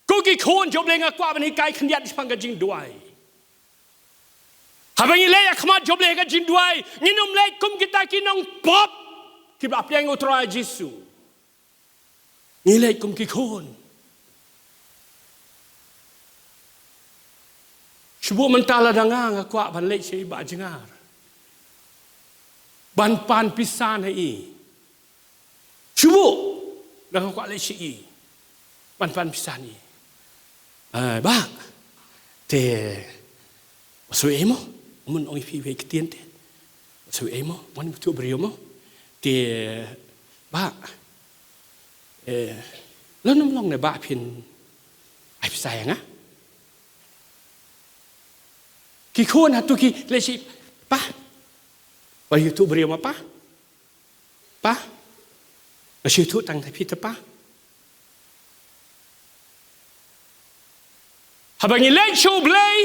Ko ki khun jong u Blei nga kwah ban hikai khyndiat shaphang ka jingduwai. Haba ngi leit ha khmat jong u Blei ha ka jingduwai, ngin ym leit kum kita ki nongpop kiba la pdiang ïa u Trai Jisu. Ngi leit kum ki khun. Shu buh mynta lada nga, nga kwah ban leit sha i Bah Jngar ban pan pisa na i. Shu buh, da nga kwah leit sha i ban pan pisa na i. Eh, Bah, te, wat shu ei mo, mun ong i phi wei ktien te. Wat shu ei mo, mon i tu briew mo. Te, Bah, eh, lano ym long ne Bah phin ai pisa ïa nga? Ki khun hato ki leit sha i, Pa, wat ïa tu briew mo Pa. Pa, nga shu ïathuh tang da phi te Pa. Haba ngi leit sha u Blei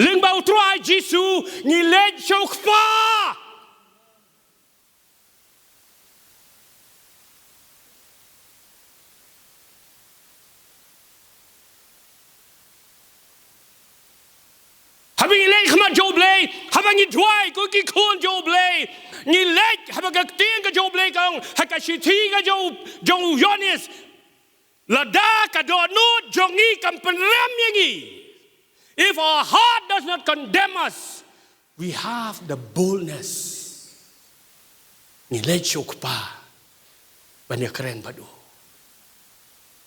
lyngba u Trai Jisu, ngi leit sha u Kpa. Haba ngi leit ha khmat jong u Blei, haba ngi duwai ko ki khun jong u Blei, ngi leit haba ka ktien ka jong u Blei ka ong ha ka shithi ka jong, jong u Ïoannis, lada ka dohnud jong ngi kam pynrem ïa ngi, if our heart does not condemn us, we have the boldness. Ngi leit sha u Kpa ban ïakren bad u.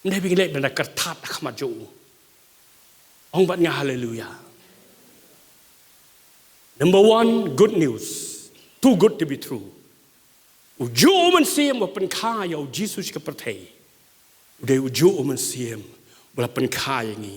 Ym dei ba ngi leit ban da kyrthat ha khmat jong u. Ong bad nga haleluya. Number one, good news. Too good to be true. U juh u Mynsiem uba pynkha ïa u Jisu sha ka pyrthei. U dei u juh u Mynsiem uba la pynkha ïa ngi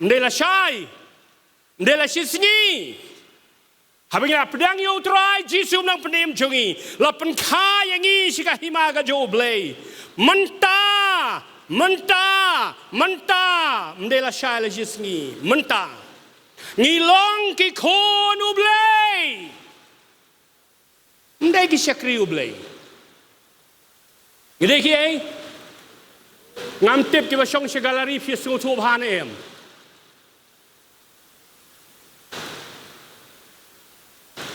Ym dei la shai. Ym dei la shi sngi. Haba ngi la pdiang ïa u Trai Jisu u nongpynim jong ngi, la pynkha ïa ngi sha ka hima ka jong u Blei. Mynta, mynta, mynta, ym dei lashai lashisngi, mynta. Ngi long ki khun u Blei. Ym dei ki shakri u Blei. Ngi dei kiei? Ngam tip kiba shong sha gallery phi sngewthuh bha ne em.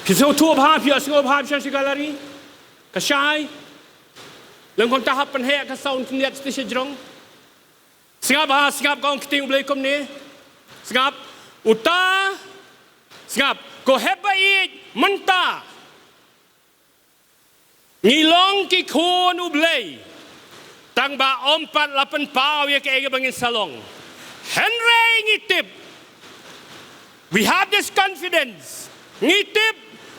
Phi sngewthuh bha, phi sngewbha phi shong sha gallery. Ka shai. Leng kumta hap pynheh ka sound kyndiat sha jrong. Sngap ha, sngap ka ong ktien u Blei kumne. Sngap, uta. Sngap, ko hep ba ïeit, mynta. Ngi long ki khun u Blei. Tang ba ym pat la pynpaw ïa kaei kaba ngin sa long. Hynrei ngi tip. We have this confidence. Ngi tip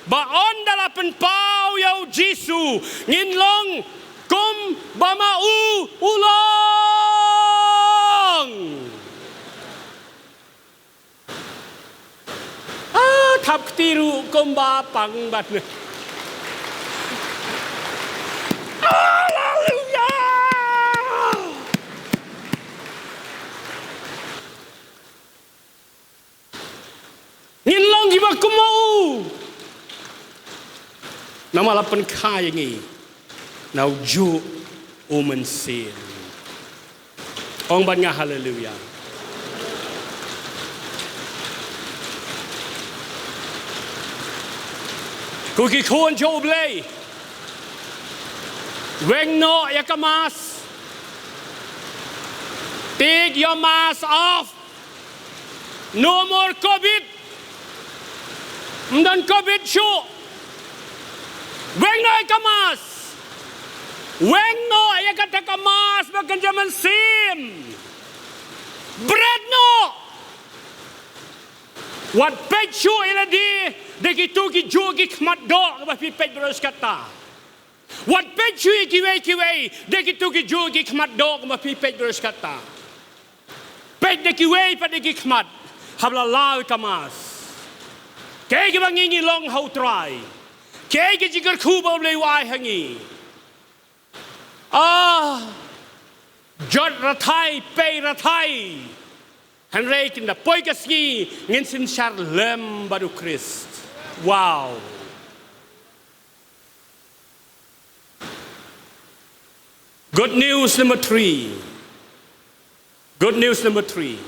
ba ynda la pynpaw ïa u Jisu, ngin long kumba ma u u long. Ah, thap kti ruh kumba pang bad ne. Haleluya. Ngin long kiba kum ma u. Namar la pynkha ïa ngi na u juh u mynsiem. Ong bad nga haleluya. Ko ki khun jong u Blei. Weng noh ïa ka mask. Take your mask off. No more covid. Ym don covid shuh. Weng noh ïa ka mask. Weng noh ïa kata ka mask ba kynja mynsiem. Bret noh. Wat peit shuh ïa lade da kito ki juh ki khmat doh ba phi peit baroh shi katta. Wat peit shuh ïa kiwei kiwei da kito ki juh ki khmat doh ba phi peit baroh shi katta. Peit da kiwei pat da ki khmat haba la law ïa ka mask. Kaei kaba ngi ngi long ha u Trai. Kaei ka jingkyrkhu ba u Blei u ai ha ngi. Ah, jot rathai, pei rathai. Hynrei ynda poi ka sngi ngin synshar lem bad u Khrist. Wow. Good news number three. Good news number three.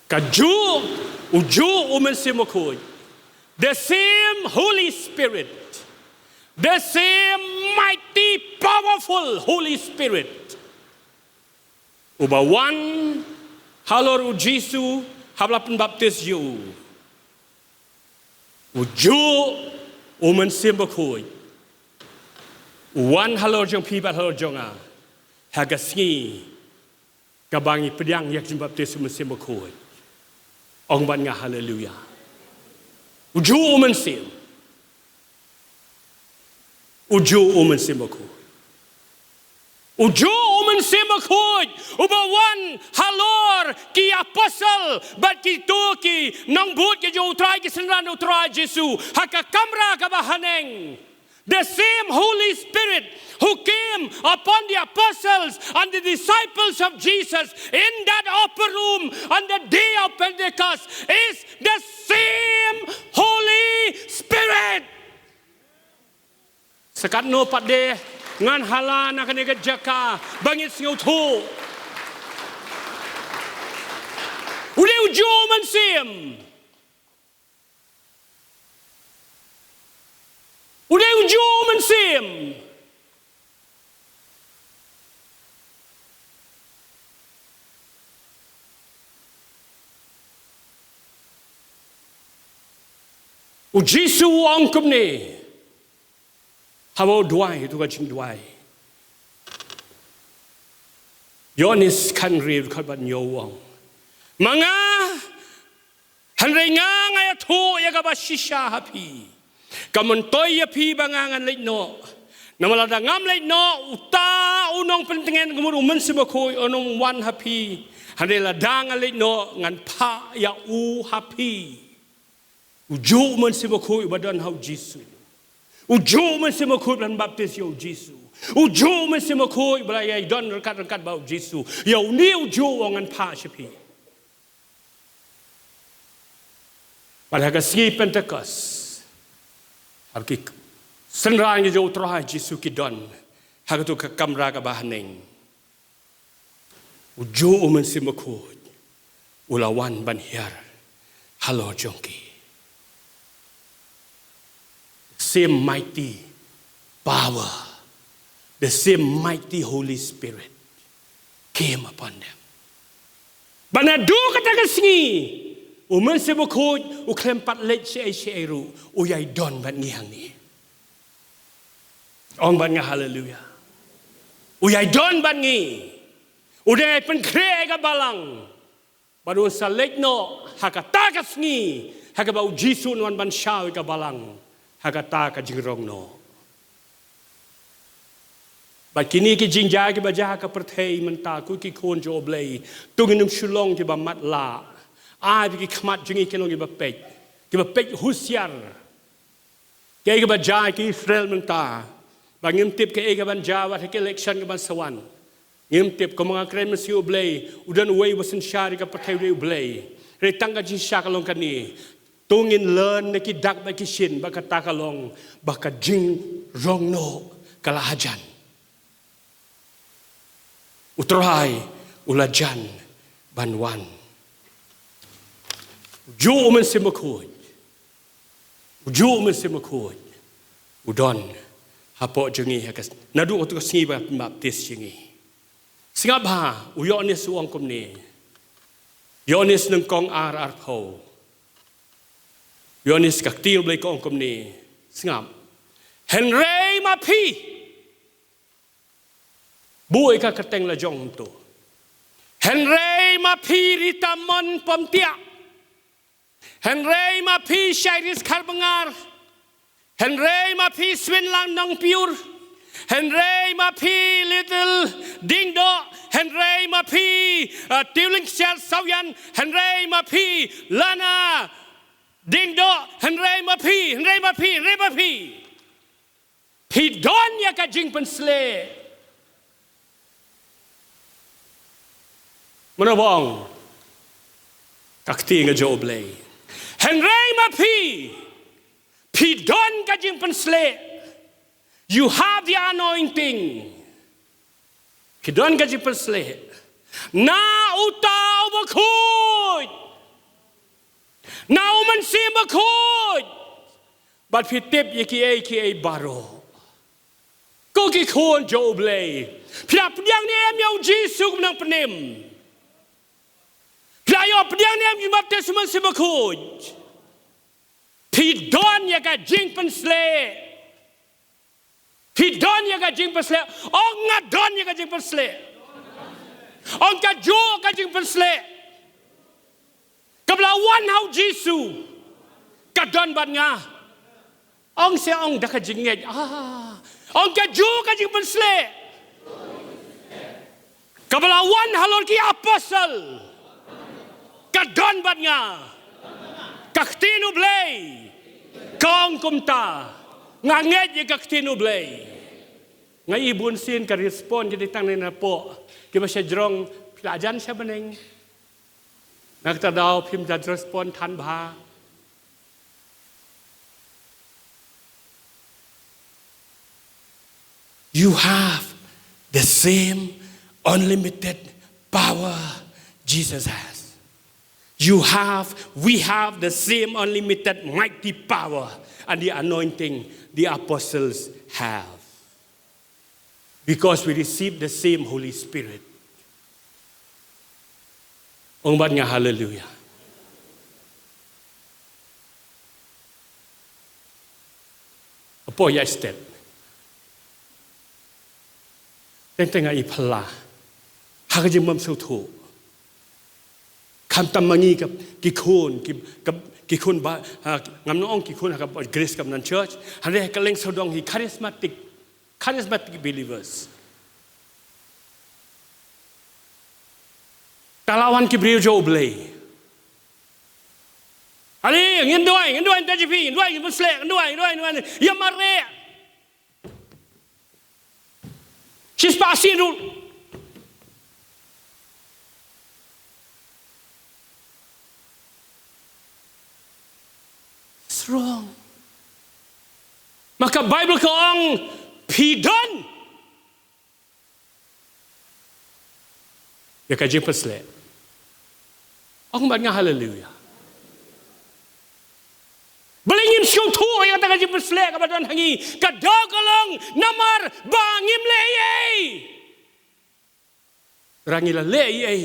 Ka juh, u juh u Mynsiem Bakhuid. The same Holy Spirit. The same mighty, powerful Holy Spirit. Uba wan halor u Jisu haba la pynbaptis ïa u. U juh u Mynsiem Bakhuid. U wan halor jong phi bad halor jong nga. Ha ka sngi kaba ngi pdiang ïa ka jingbaptis u Mynsiem Bakhuid. Ong bad nga haleluya. U juh u Mynsiem. U juh u Mynsiem Bakhuid. U juh u Mynsiem Bakhuid. Uba wan halor ki apostol bad kito ki nongbud ki jong u Trai, ki synran u Trai Jisu. Ha ka kamra kaba haneng. The same Holy Spirit who came upon the apostles and the disciples of Jesus in that upper room on the day of Pentecost is the same Holy Spirit. Sa katno pat de ngan hala na kane ka jaka ba ngin sngewthuh. U dei u juh u Mynsiem. U dei u juh u Mynsiem. U Jisu u ong kumne. Haba u duwai, u duwai jingduwai. Ïoannis khatnriew khat bad hynñiew u ong. Ma nga, hynrei nga nga ïathuh ïa kaba shisha ha phi. Ka myntoi ïa phi ba nga ngan leit noh. Namar lada ngam leit noh, uta u nongpyntngen ka mut u Mynsiem Bakhuid un ym wan ha phi. Hynrei lada nga leit noh, ngan phah ïa u ha phi. Ujuh u Mynsiem Bakhuid uba don ha u Jisu. Ujuh u Mynsiem Bakhuid uban baptis ïa u Jisu. Ujuh u Mynsiem Bakhuid uba la ïai don ryngkat ryngkat bad u Jisu. Ïa une ujuh u ong ngan phah sha phi. Bad ha ka sngi Pentekost, ha ki synran ki jong u Trai Jisu ki don ha katu ka kamra kaba haneng. Ujuh u Mynsiem Bakhuid u la wan ban hiar halor jong ki. Same mighty power, the same mighty Holy Spirit came upon them. Bad naduh kata ka sngi, u Mynsiem Bakhuid u khlem pat leit shaei shaei ruh, u ïai don bad ngi hangne. Ong bad nga haleluya. U ïai don bad ngi. U dang ïai pynkhreh ïa ka balang. Bad un sa leit noh ha kata ka sngi, ha kaba u Jisu un wan ban shaw ïa ka balang ha kata ka jingrong noh. Bad kine ki jingjia kiba jia ha ka pyrthei mynta, ko ki khun jong u Blei, to ngin ym shu long kiba matlah. Ai ba ki khmat jong ngi kin long kiba peit, kiba peit husiar. Kaei kaba jia ha ki Israel mynta, ba ngim tip kaei kaban jia wat ha ki election kaban sa wan. Ngim tip, kumba nga kren mynsngi, u Blei u don uwei uba synshar ïa ka pyrthei, u dei u Blei. Hynrei tang ka jingshisha ka long kane. To ngin learn na ki dak bad ki shin, ba kata ka long ba ka jingrong noh ka la hajan. U Trai u la jan ban wan. Ujuh u Mynsiem Bakhuid. Ujuh u Mynsiem Bakhuid u don hapoh jong ngi ha ka, naduh katu ka sngi ba baptis jong ngi. Sngap bha, u Ïoannis u ong kumne. Ïoannis nyngkong ar, arphew. Ïoannis ka ktien u Blei ka ong kumne. Sngap. Hynrei ma phi. Buh ïa ka kyrteng la jong to. Hynrei ma phi Rita Mon Pom Tiah. Hynrei ma phi Shairis Kharbngar. Hynrei ma phi Swinlang Nongpiur. Hynrei ma phi Little Dingdoh. Hynrei ma phi, uh, Tiwling Kshiar Sawian. Hynrei ma phi Lana Dingdoh. Hynrei ma phi, hynrei ma phi, hynrei ma phi. Phi don ïa ka jingpynshlur. Mano ba ong? Ka ktien ka jong u Blei. Hynrei ma phi, phi don ka jingpynshlur. You have the anointing. Phi don ka jingpynshlur na uta u bakhuid, na u Mynsiem Bakhuid. Bad phi tip ïa kiei kiei baroh. Ko ki khun jong u Blei, phi la pdiang ne em ïa u Jisu kum u nongpynim? Phi la ïoh pdiang ne em ïa u baptis u Mynsiem Bakhuid? Phi don ïa ka jingpynshlur. Phi don ïa ka jingpynshlur. Ong, nga don ïa ka jingpynshlur. Ong, kajuh ka jingpynshlur kaba la wan ha u Jisu ka don bad nga. Ong seh, ong da ka jingngeit. Ah. Ong, kajuh ka jingpynshlur kaba la wan halor ki apostol ka don bad nga. Ka ktien u Blei ka ong kumta. Nga ngeit ïa ka ktien u Blei. Nga i bun sien ka respond ki dei tang na poh, kiba sha jrong phi la jan sha bneng. Na kata ka daw phim jan respond than bha. You have the same unlimited power Jesus has. You have, we have the same unlimited mighty power and the anointing the apostles have. Because we receive the same Holy Spirit. Ong bad nga haleluya. Apo ïa step. Teng teng nga i phylla ha ka jingbym sngewthuh. Khamtam ma ngi ka, ki khun, ki, ka, ki khun ba, ha, ngam ong ki khun ha ka Grace Covenant Church, hynrei ha ka leng sawdong hi charismatic. Charismatic believers. Ka la wan ki briew jong U Blei. Ale, ngin duwai, ngin duwai, ngin duwai, ngin duwai, ngin duwai, ngin duwai, ngin duwai, ngin duwai. Ïa mareh. Shispah sien ruh. It's wrong. Ma ka Bible ka ong phi don ïa ka jingpynshlur. Ong bad nga haleluya. Balei ngin sngewthuh ïa kata ka jingpynshlur kaba don ha ngi? Ka daw ka long namar ba ngim leh ei ei. Lada ngi la leh ei ei,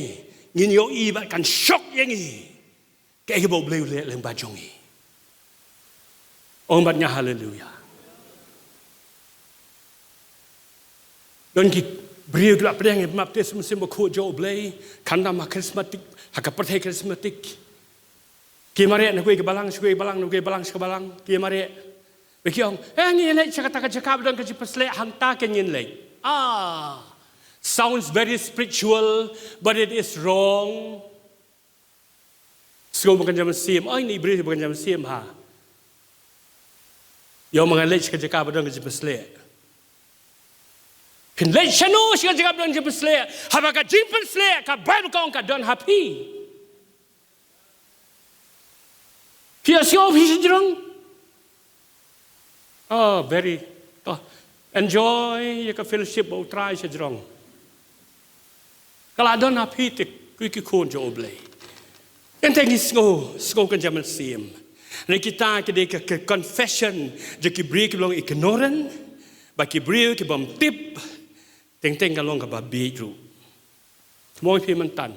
ngin ïohi bad kan shock ïa ngi kaei kaba U Blei u leh lyngba jong ngi. Ong bad nga haleluya. Don ki briew ki la pdiang ïa ka baptisma Mynsiem Bakhuid jong U Blei, khamtam ha charismatic, ha ka pyrthei charismatic. Ki mareh na kawei ka balang sha kawei ka balang, na kawei ka balang sha ka balang, ki mareh. Ba ki ong, eh, ngin leit sha kata ka jaka ba don ka jingpynshlur, hangta kan ngin leit. Ah, sounds very spiritual, but it is wrong. Sngewbha kynja mynsiem, oi, ni briew ba kynja mynsiem ha. Ïoh ma nga leit sha ka jaka ba don ka jingpynshlur. Phin leit shano sha ka jaka ba don ka jingpynshlur? Haba ka jingpynshlur ka Bible ka ong ka don ha phi. Phi ïohsngew phi shajrong. Oh, very. To enjoy ïa ka fellowship bad U Trai shajrong. Ka la don ha phi te, ko ki khun jong U Blei. Teng teng ngi sngew, sngew kynja mynsiem. Hynrei kita ki dei ka, ka confession jong ki briew kiba long ignorant, bad ki briew ki bym tip. Teng teng ka long kaba bieit ruh. Mo phi mynta.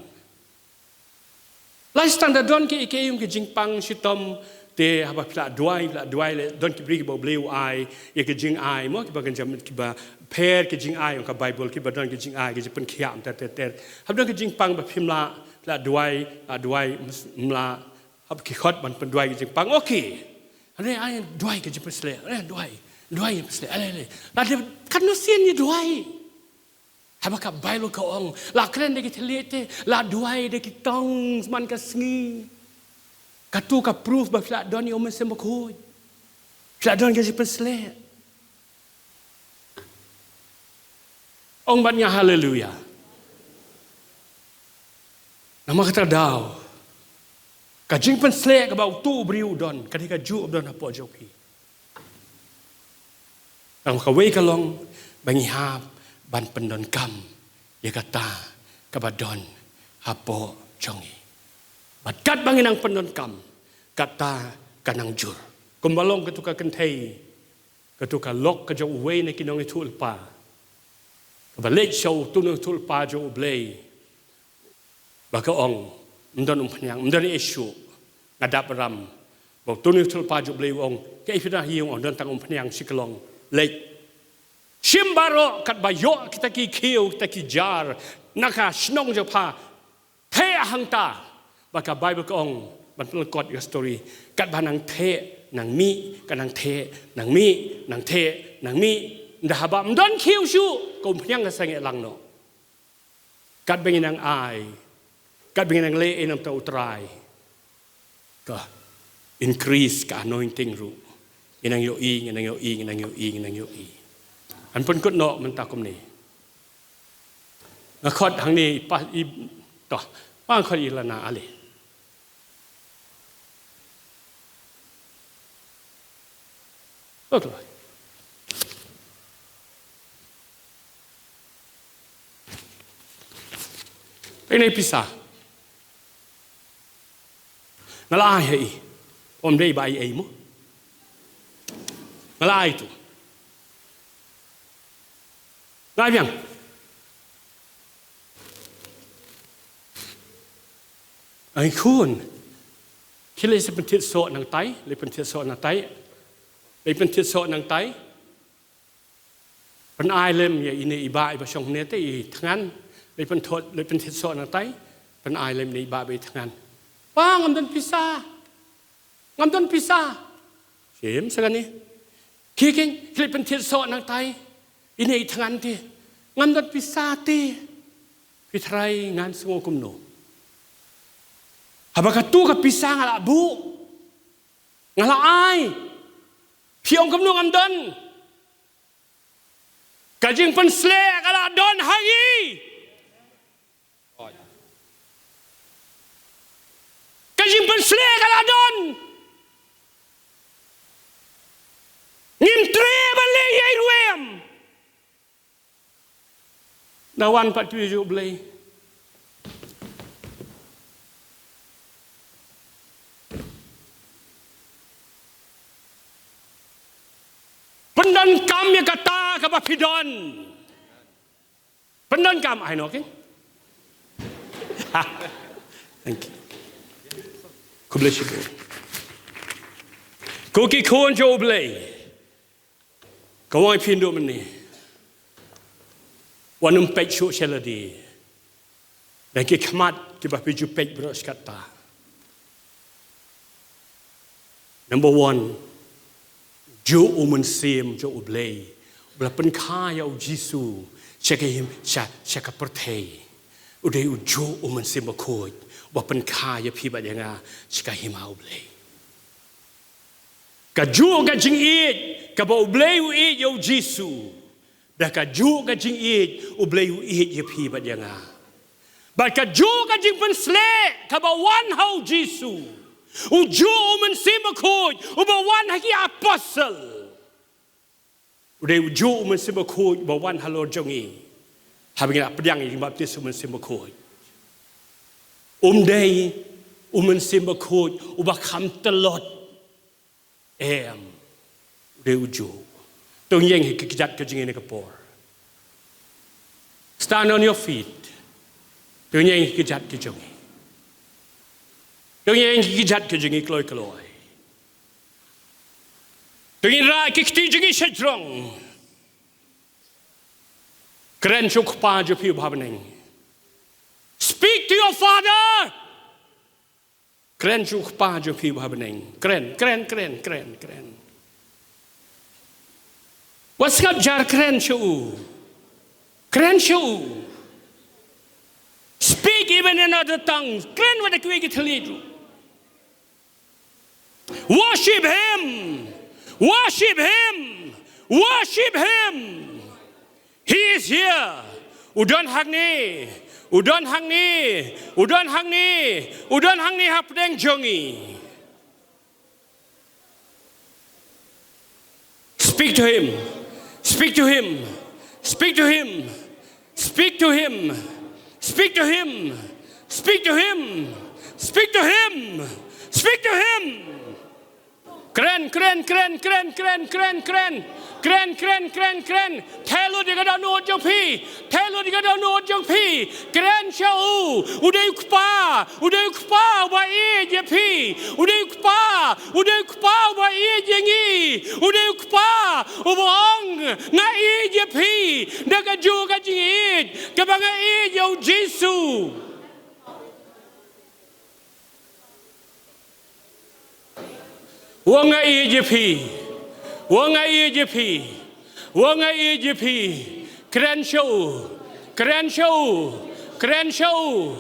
Lashai tang da don kiei kiei ki jingpang shitom, te haba phi la duwai, phi la duwai leh, don ki briew kiba U Blei u ai ïa ki jingai, mo, kiba kynja, kiba pher ki jingai, ong ka Bible, kiba don ki jingai, ki jingpynkhiah ter ter ter. Haba don ki jingpang ba phim lah, phi la duwai, la duwai, ym lah, haba ki khot ban pynduwai ki jingpang, okay. Ale, ale, duwai ki jingpynshlur, ale, duwai, duwai ki jingpynshlur, ale, ale. Lada katno sien ngi duwai. Haba ka Bible ka ong, la kren da ki thylliej te, la duwai da ki tongues man ka sngi. Kato ka proof ba phi la don ïa U Mynsiem Bakhuid. Phi la don ka jingpynshlur. Ong bad nga haleluya. Namar kata ka daw, ka jingpynshlur kaba uto u briew u don, ka dei kajuh ba don hapoh jong phi. Tang kawei ka long ba ngi hap ban pyndonkam ïa kata kaba don hapoh jong ngi. Bad katba ngi nang pyndonkam, kata ka nang jur. Kumba long kato ka kynthei, kato ka lok ka jong uwei na ki nongïathuhlypa, kaba leit sha uto u nongïathuhlypa jong U Blei. Ba ka ong, ym don umphniang, ym don ei shuh, nga dap ram. Ba uto u nongïathuhlypa jong U Blei u ong, kaei phi don ha ïing? U ong, don tang umphniang shi kyllong. Leit shim baroh, katba ïoh kita ki khiew, kita ki jar na ka shnong jong pha, theh hangta. Ba ka Bible ka ong, ban pynlyngkot ïa ka story, katba nang theh nang mih, ka nang theh nang mih, nang theh nang mih. Ynda haba ym don khiew shuh, ka umphniang ka sangeh lang noh. Katba ngi nang ai, katba ngi nang leh ei na bynta U Trai, ka increase ka anointing ruh. Ngi nang ïohi, ngi nang ïohi, ngi nang ïohi, ngi nang ïohi. Ngan pynkut noh mynta kumne. Nga khot hangne i pa, i, to, pa, nga khot i lana ale. Okey. Pynai pisa. Nga la ai ha i. Ym dei ba ai ei mo. Nga la ai tu. Nga ai biang. Ai khun. Ki leit sa pynthied soh nangtai, leit pynthied soh nangtai. Leit pynthied soh nangtai. Pynai lem ïa ine i bah iba shong hangne te i thngan. Leit pynthot, leit pynthied soh nangtai. Pynai lem ine i bah ba i thngan. Pa, ngam don pisa. Ngam don pisa. Shim sa kane. Ki keiñ, ki leit pynthied soh nangtai. Ine i thngan te. Ngam don pisa te. Phi trai ngan sngew kumno. Haba katu ka pisa nga la buh. Nga la ai. Phi ong kumno ngam don. Ka jingpynsleh ka la don ha ngi. Ka jingpynsleh ka la don. Ngim treh ban leh ei ruh em. Da wan pat phi ïa u Blei. Pyndonkam ïa kata kaba phi don. Pyndonkam ai no, okay? Thank you. Khublei shibun. Ko ki khun jong u Blei. Ka wan pynduh mynne. Wat nym peit shuh sha lade. Da ki khmat kiba phi ju peit baroh shi katta. Number one, juh u Mynsiem jong u Blei uba la pynkha ïa u Jisu sha ka hima, sha, sha ka pyrthei. U dei u juh u Mynsiem Bakhuid uba pynkha ïa phi bad ïa nga sha ka hima u Blei. Ka juh ka jingïeit kaba u Blei u ïeit ïa u Jisu. Da ka juh ka jingïeit u Blei u ïeit ïa phi bad ïa nga. Bad ka juh ka jingpynsleh kaba wan ha u Jisu. U juh u Mynsiem Bakhuid uba wan ha ki apostol. U dei u juh u Mynsiem Bakhuid uba wan halor jong ngi. Haba ngi la pdiang ïa ka jingbaptis u Mynsiem Bakhuid. Um dei u Mynsiem Bakhuid uba kham tlot. Em. U dei u juh. To ngin ïeng ha ki kjat ka jong ngi ha kane ka por. Stand on your feet. To ngin ïeng ha ki kjat ka jong ngi. To ngin ïeng ha ki kjat ka jong ngi kloi kloi. To ngin rah ki kti jong ngi sha jrong. Kren sha u Kpa jong phi uba ha bneng. Speak to your Father. Kren sha u Kpa jong phi uba ha bneng. Kren, kren, kren, kren, kren. Wat sngap jar, kren sha u. Kren sha u. Speak even in other tongues. Kren wat da kiwei ki thylliej ruh. Worship him. Worship him. Worship him. He is here. U don hangne. U don hangne. U don hangne. U don hangne hapdeng jong ngi. Speak to him. Speak to him. Speak to him. Speak to him. Speak to him. Speak to him. Speak to him. Speak to him. Kren, kren, kren, kren. Kren, kren, kren, kren, kren. Theh lut ïa ka dohnud jong phi. Theh lut ïa ka dohnud jong phi. Kren sha u. U dei u Kpa. U dei u Kpa uba ïeit ïa phi. U dei u Kpa. U dei u Kpa uba ïeit ïa ngi. U dei u Kpa uba ong, nga ïeit ïa phi. Da ka juh ka jingïeit kaba nga ïeit ïa u Jisu. Wa nga ïeit ïa phi. Wa nga ïeit ïa phi. Wa nga ïeit ïa phi. Kren sha u. Kren sha u. Kren sha u.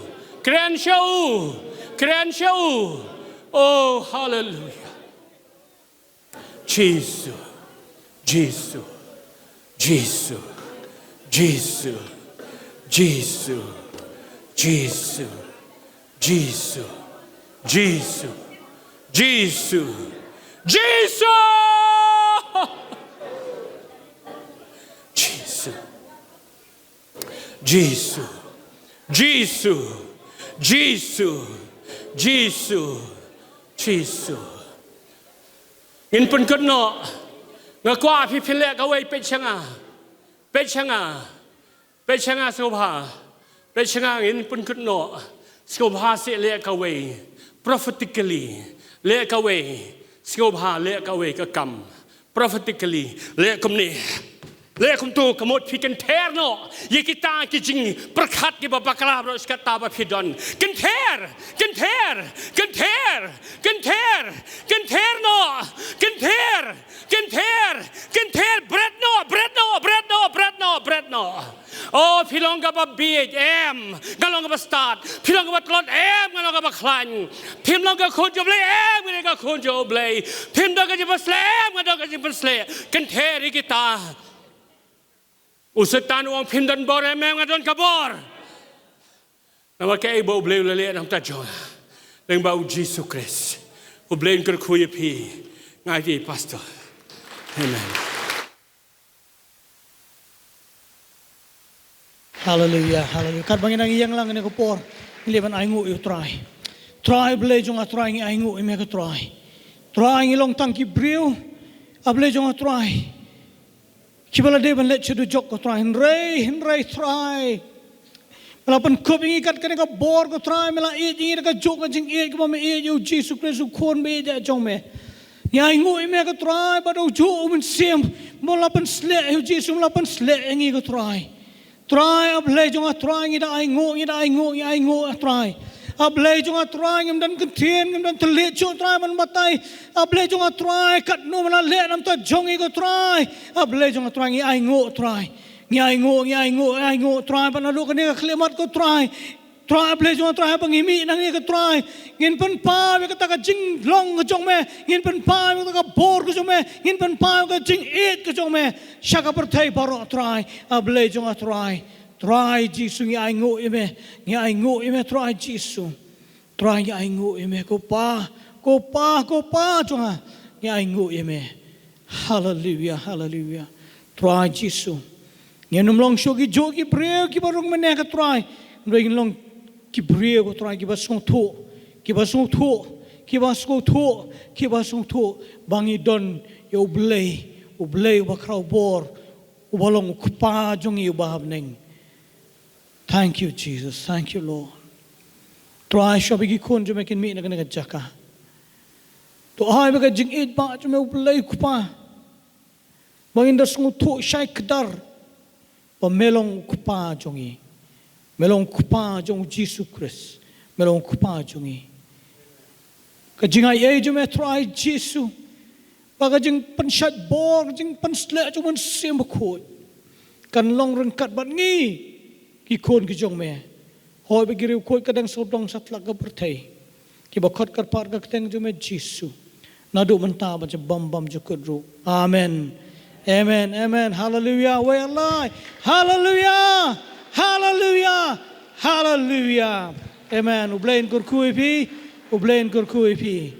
Kren sha u. Kren sha u. Oh, hallelujah. Jisu. Jisu. Jisu. Jisu. Jisu. Jisu. Jisu. Jisu. Jisu. Jisu. Jisu. Jisu. Jisu. Jisu. Jisu. Ngin pynkut noh. Nga kwah phi phi leh kawei, peit sha nga. Peit sha nga. Peit sha nga sngewbha. Peit sha nga, ngin pynkut noh. Sngewbha seh leh kawei. Prophetically. Leh kawei. Sngewbha leh kawei ka kam. Prophetically. Leh kumne. Leh kumto, ka mut phi kynther noh ïa kita ki jingpyrkhat kiba bakla baroh shi katta ba phi don. Kynther. Kynther. Kynther. Kynther. Kynther noh. Kynther. Kynther. Kynther. Bret noh. Bret noh. Bret noh. Bret kaba bieit, em, nga long kaba stad. Phi long kaba tlot, em, nga long kaba khlaiñ. Phim long ka khun jong U Blei, em, nga long ka khun jong U Blei. Phim don ka jingpynshlur, em, nga don ka jingpynshlur. Kynthei ri kita. U Soitan u ong phim don bor, em, em, nga don ka bor. Namar kaei ba U Blei u la leh na ka bynta jong nga. Lyngba U Jisu Khrist. U Blei un kyrkhu ïa phi. Nga ai ïa phi pastor. Amen. Haleluia, haleluia. Katba ngi dang ïeng lang kane ka por, ngi leh ban ainguh ïa U Trai. Trai Blei jong nga, Trai ngi ainguh ïa me ko Trai. Trai ngi long tang ki briew, A Blei jong nga Trai. Kiba la dei ban leit sha dujok ko Trai, hynrei, hynrei Trai. Me la pynkup ïa ngi kat kane ka bor ko Trai, me la ïeit ïa ngi da kajuh ka jingïeit kaba me ïeit ïa U Jisu Khrist U Khun ba ïeit jong me. Ngi ainguh ïa me ko Trai, bad da kajuh U Mynsiem, me la pynshlur ïa U Jisu, me la pynshlur ïa ngi ko Trai. Trai, A Blei jong nga Trai, ngi da ainguh, ngi da ainguh, ngi ainguh, A Trai. A Blei jong nga Trai, ngim don kyntien, ngim don thylliej shuh Trai ban batai. A Blei jong nga Trai, katno me la leh na ka bynta jong ngi ko Trai. A Blei jong nga Trai, ngi ainguh Trai. Ngi ainguh, ngi ainguh, ngi ainguh Trai, bad naduh kane ka khyllipmat ko Trai. Trai, A Blei jong nga Trai, ba ngi mih nangne ko Trai. Ngin pynpaw ïa kata ka jinglong ka jong me. Ngin pynpaw ïa kata ka bor ka jong me. Ngin pynpaw ïa ka jingïeit ka jong me. Sha ka pyrthei baroh Trai. A Blei jong nga Trai. Trai Jisu ngi ainguh ïa me. Ngi ainguh ïa me Trai Jisu. Trai ngi ainguh ïa me ko Pa. Ko Pa, ko Pa jong nga. Ngi ainguh ïa me. Haleluia, haleluia. Trai Jisu. Ngin ym long shuh ki juh ki briew kiba rung mynne ko Trai. Hynrei ngin long ki briew ko Trai kiba sngewthuh. Kiba sngewthuh. Kiba sngewthuh. Kiba sngewthuh. Ba ngi don ïa U Blei. U Blei uba khraw bor. Uba long U Kpa jong ngi uba ha bneng. Thank you, Jesus. Thank you, Lord. Trai shuwa ba ki khun jong me kin mih na kane ka jaka. To ai ba ka jingïeit ba jong me U Blei U Kpa. Ba ngin da sngewthuh shai kdar. Ba me long U Kpa jong ngi. Me long U Kpa jong U Jisu Khrist. Me long U Kpa jong ngi. Ka jingai ei jong me Trai Jisu. Ba ka jingpynshait bor, ka jingpynsleh jong U Mynsiem Bakhuid. Kan long ryngkat bad ngi. Ki khun ki jong me. Hoi ba ki riewkhuid ka dang sawdong satlak ka pyrthei. Kiba khot kyrpad ka kyrteng jong me Jisu. Naduh mynta bad sha bam bam jukut ruh. Amen. Amen. Amen. Haleluia. Wei Allah. Haleluia. Haleluia. Haleluia. Amen. U Blei un kyrkhu ïa phi. U Blei un kyrkhu ïa phi.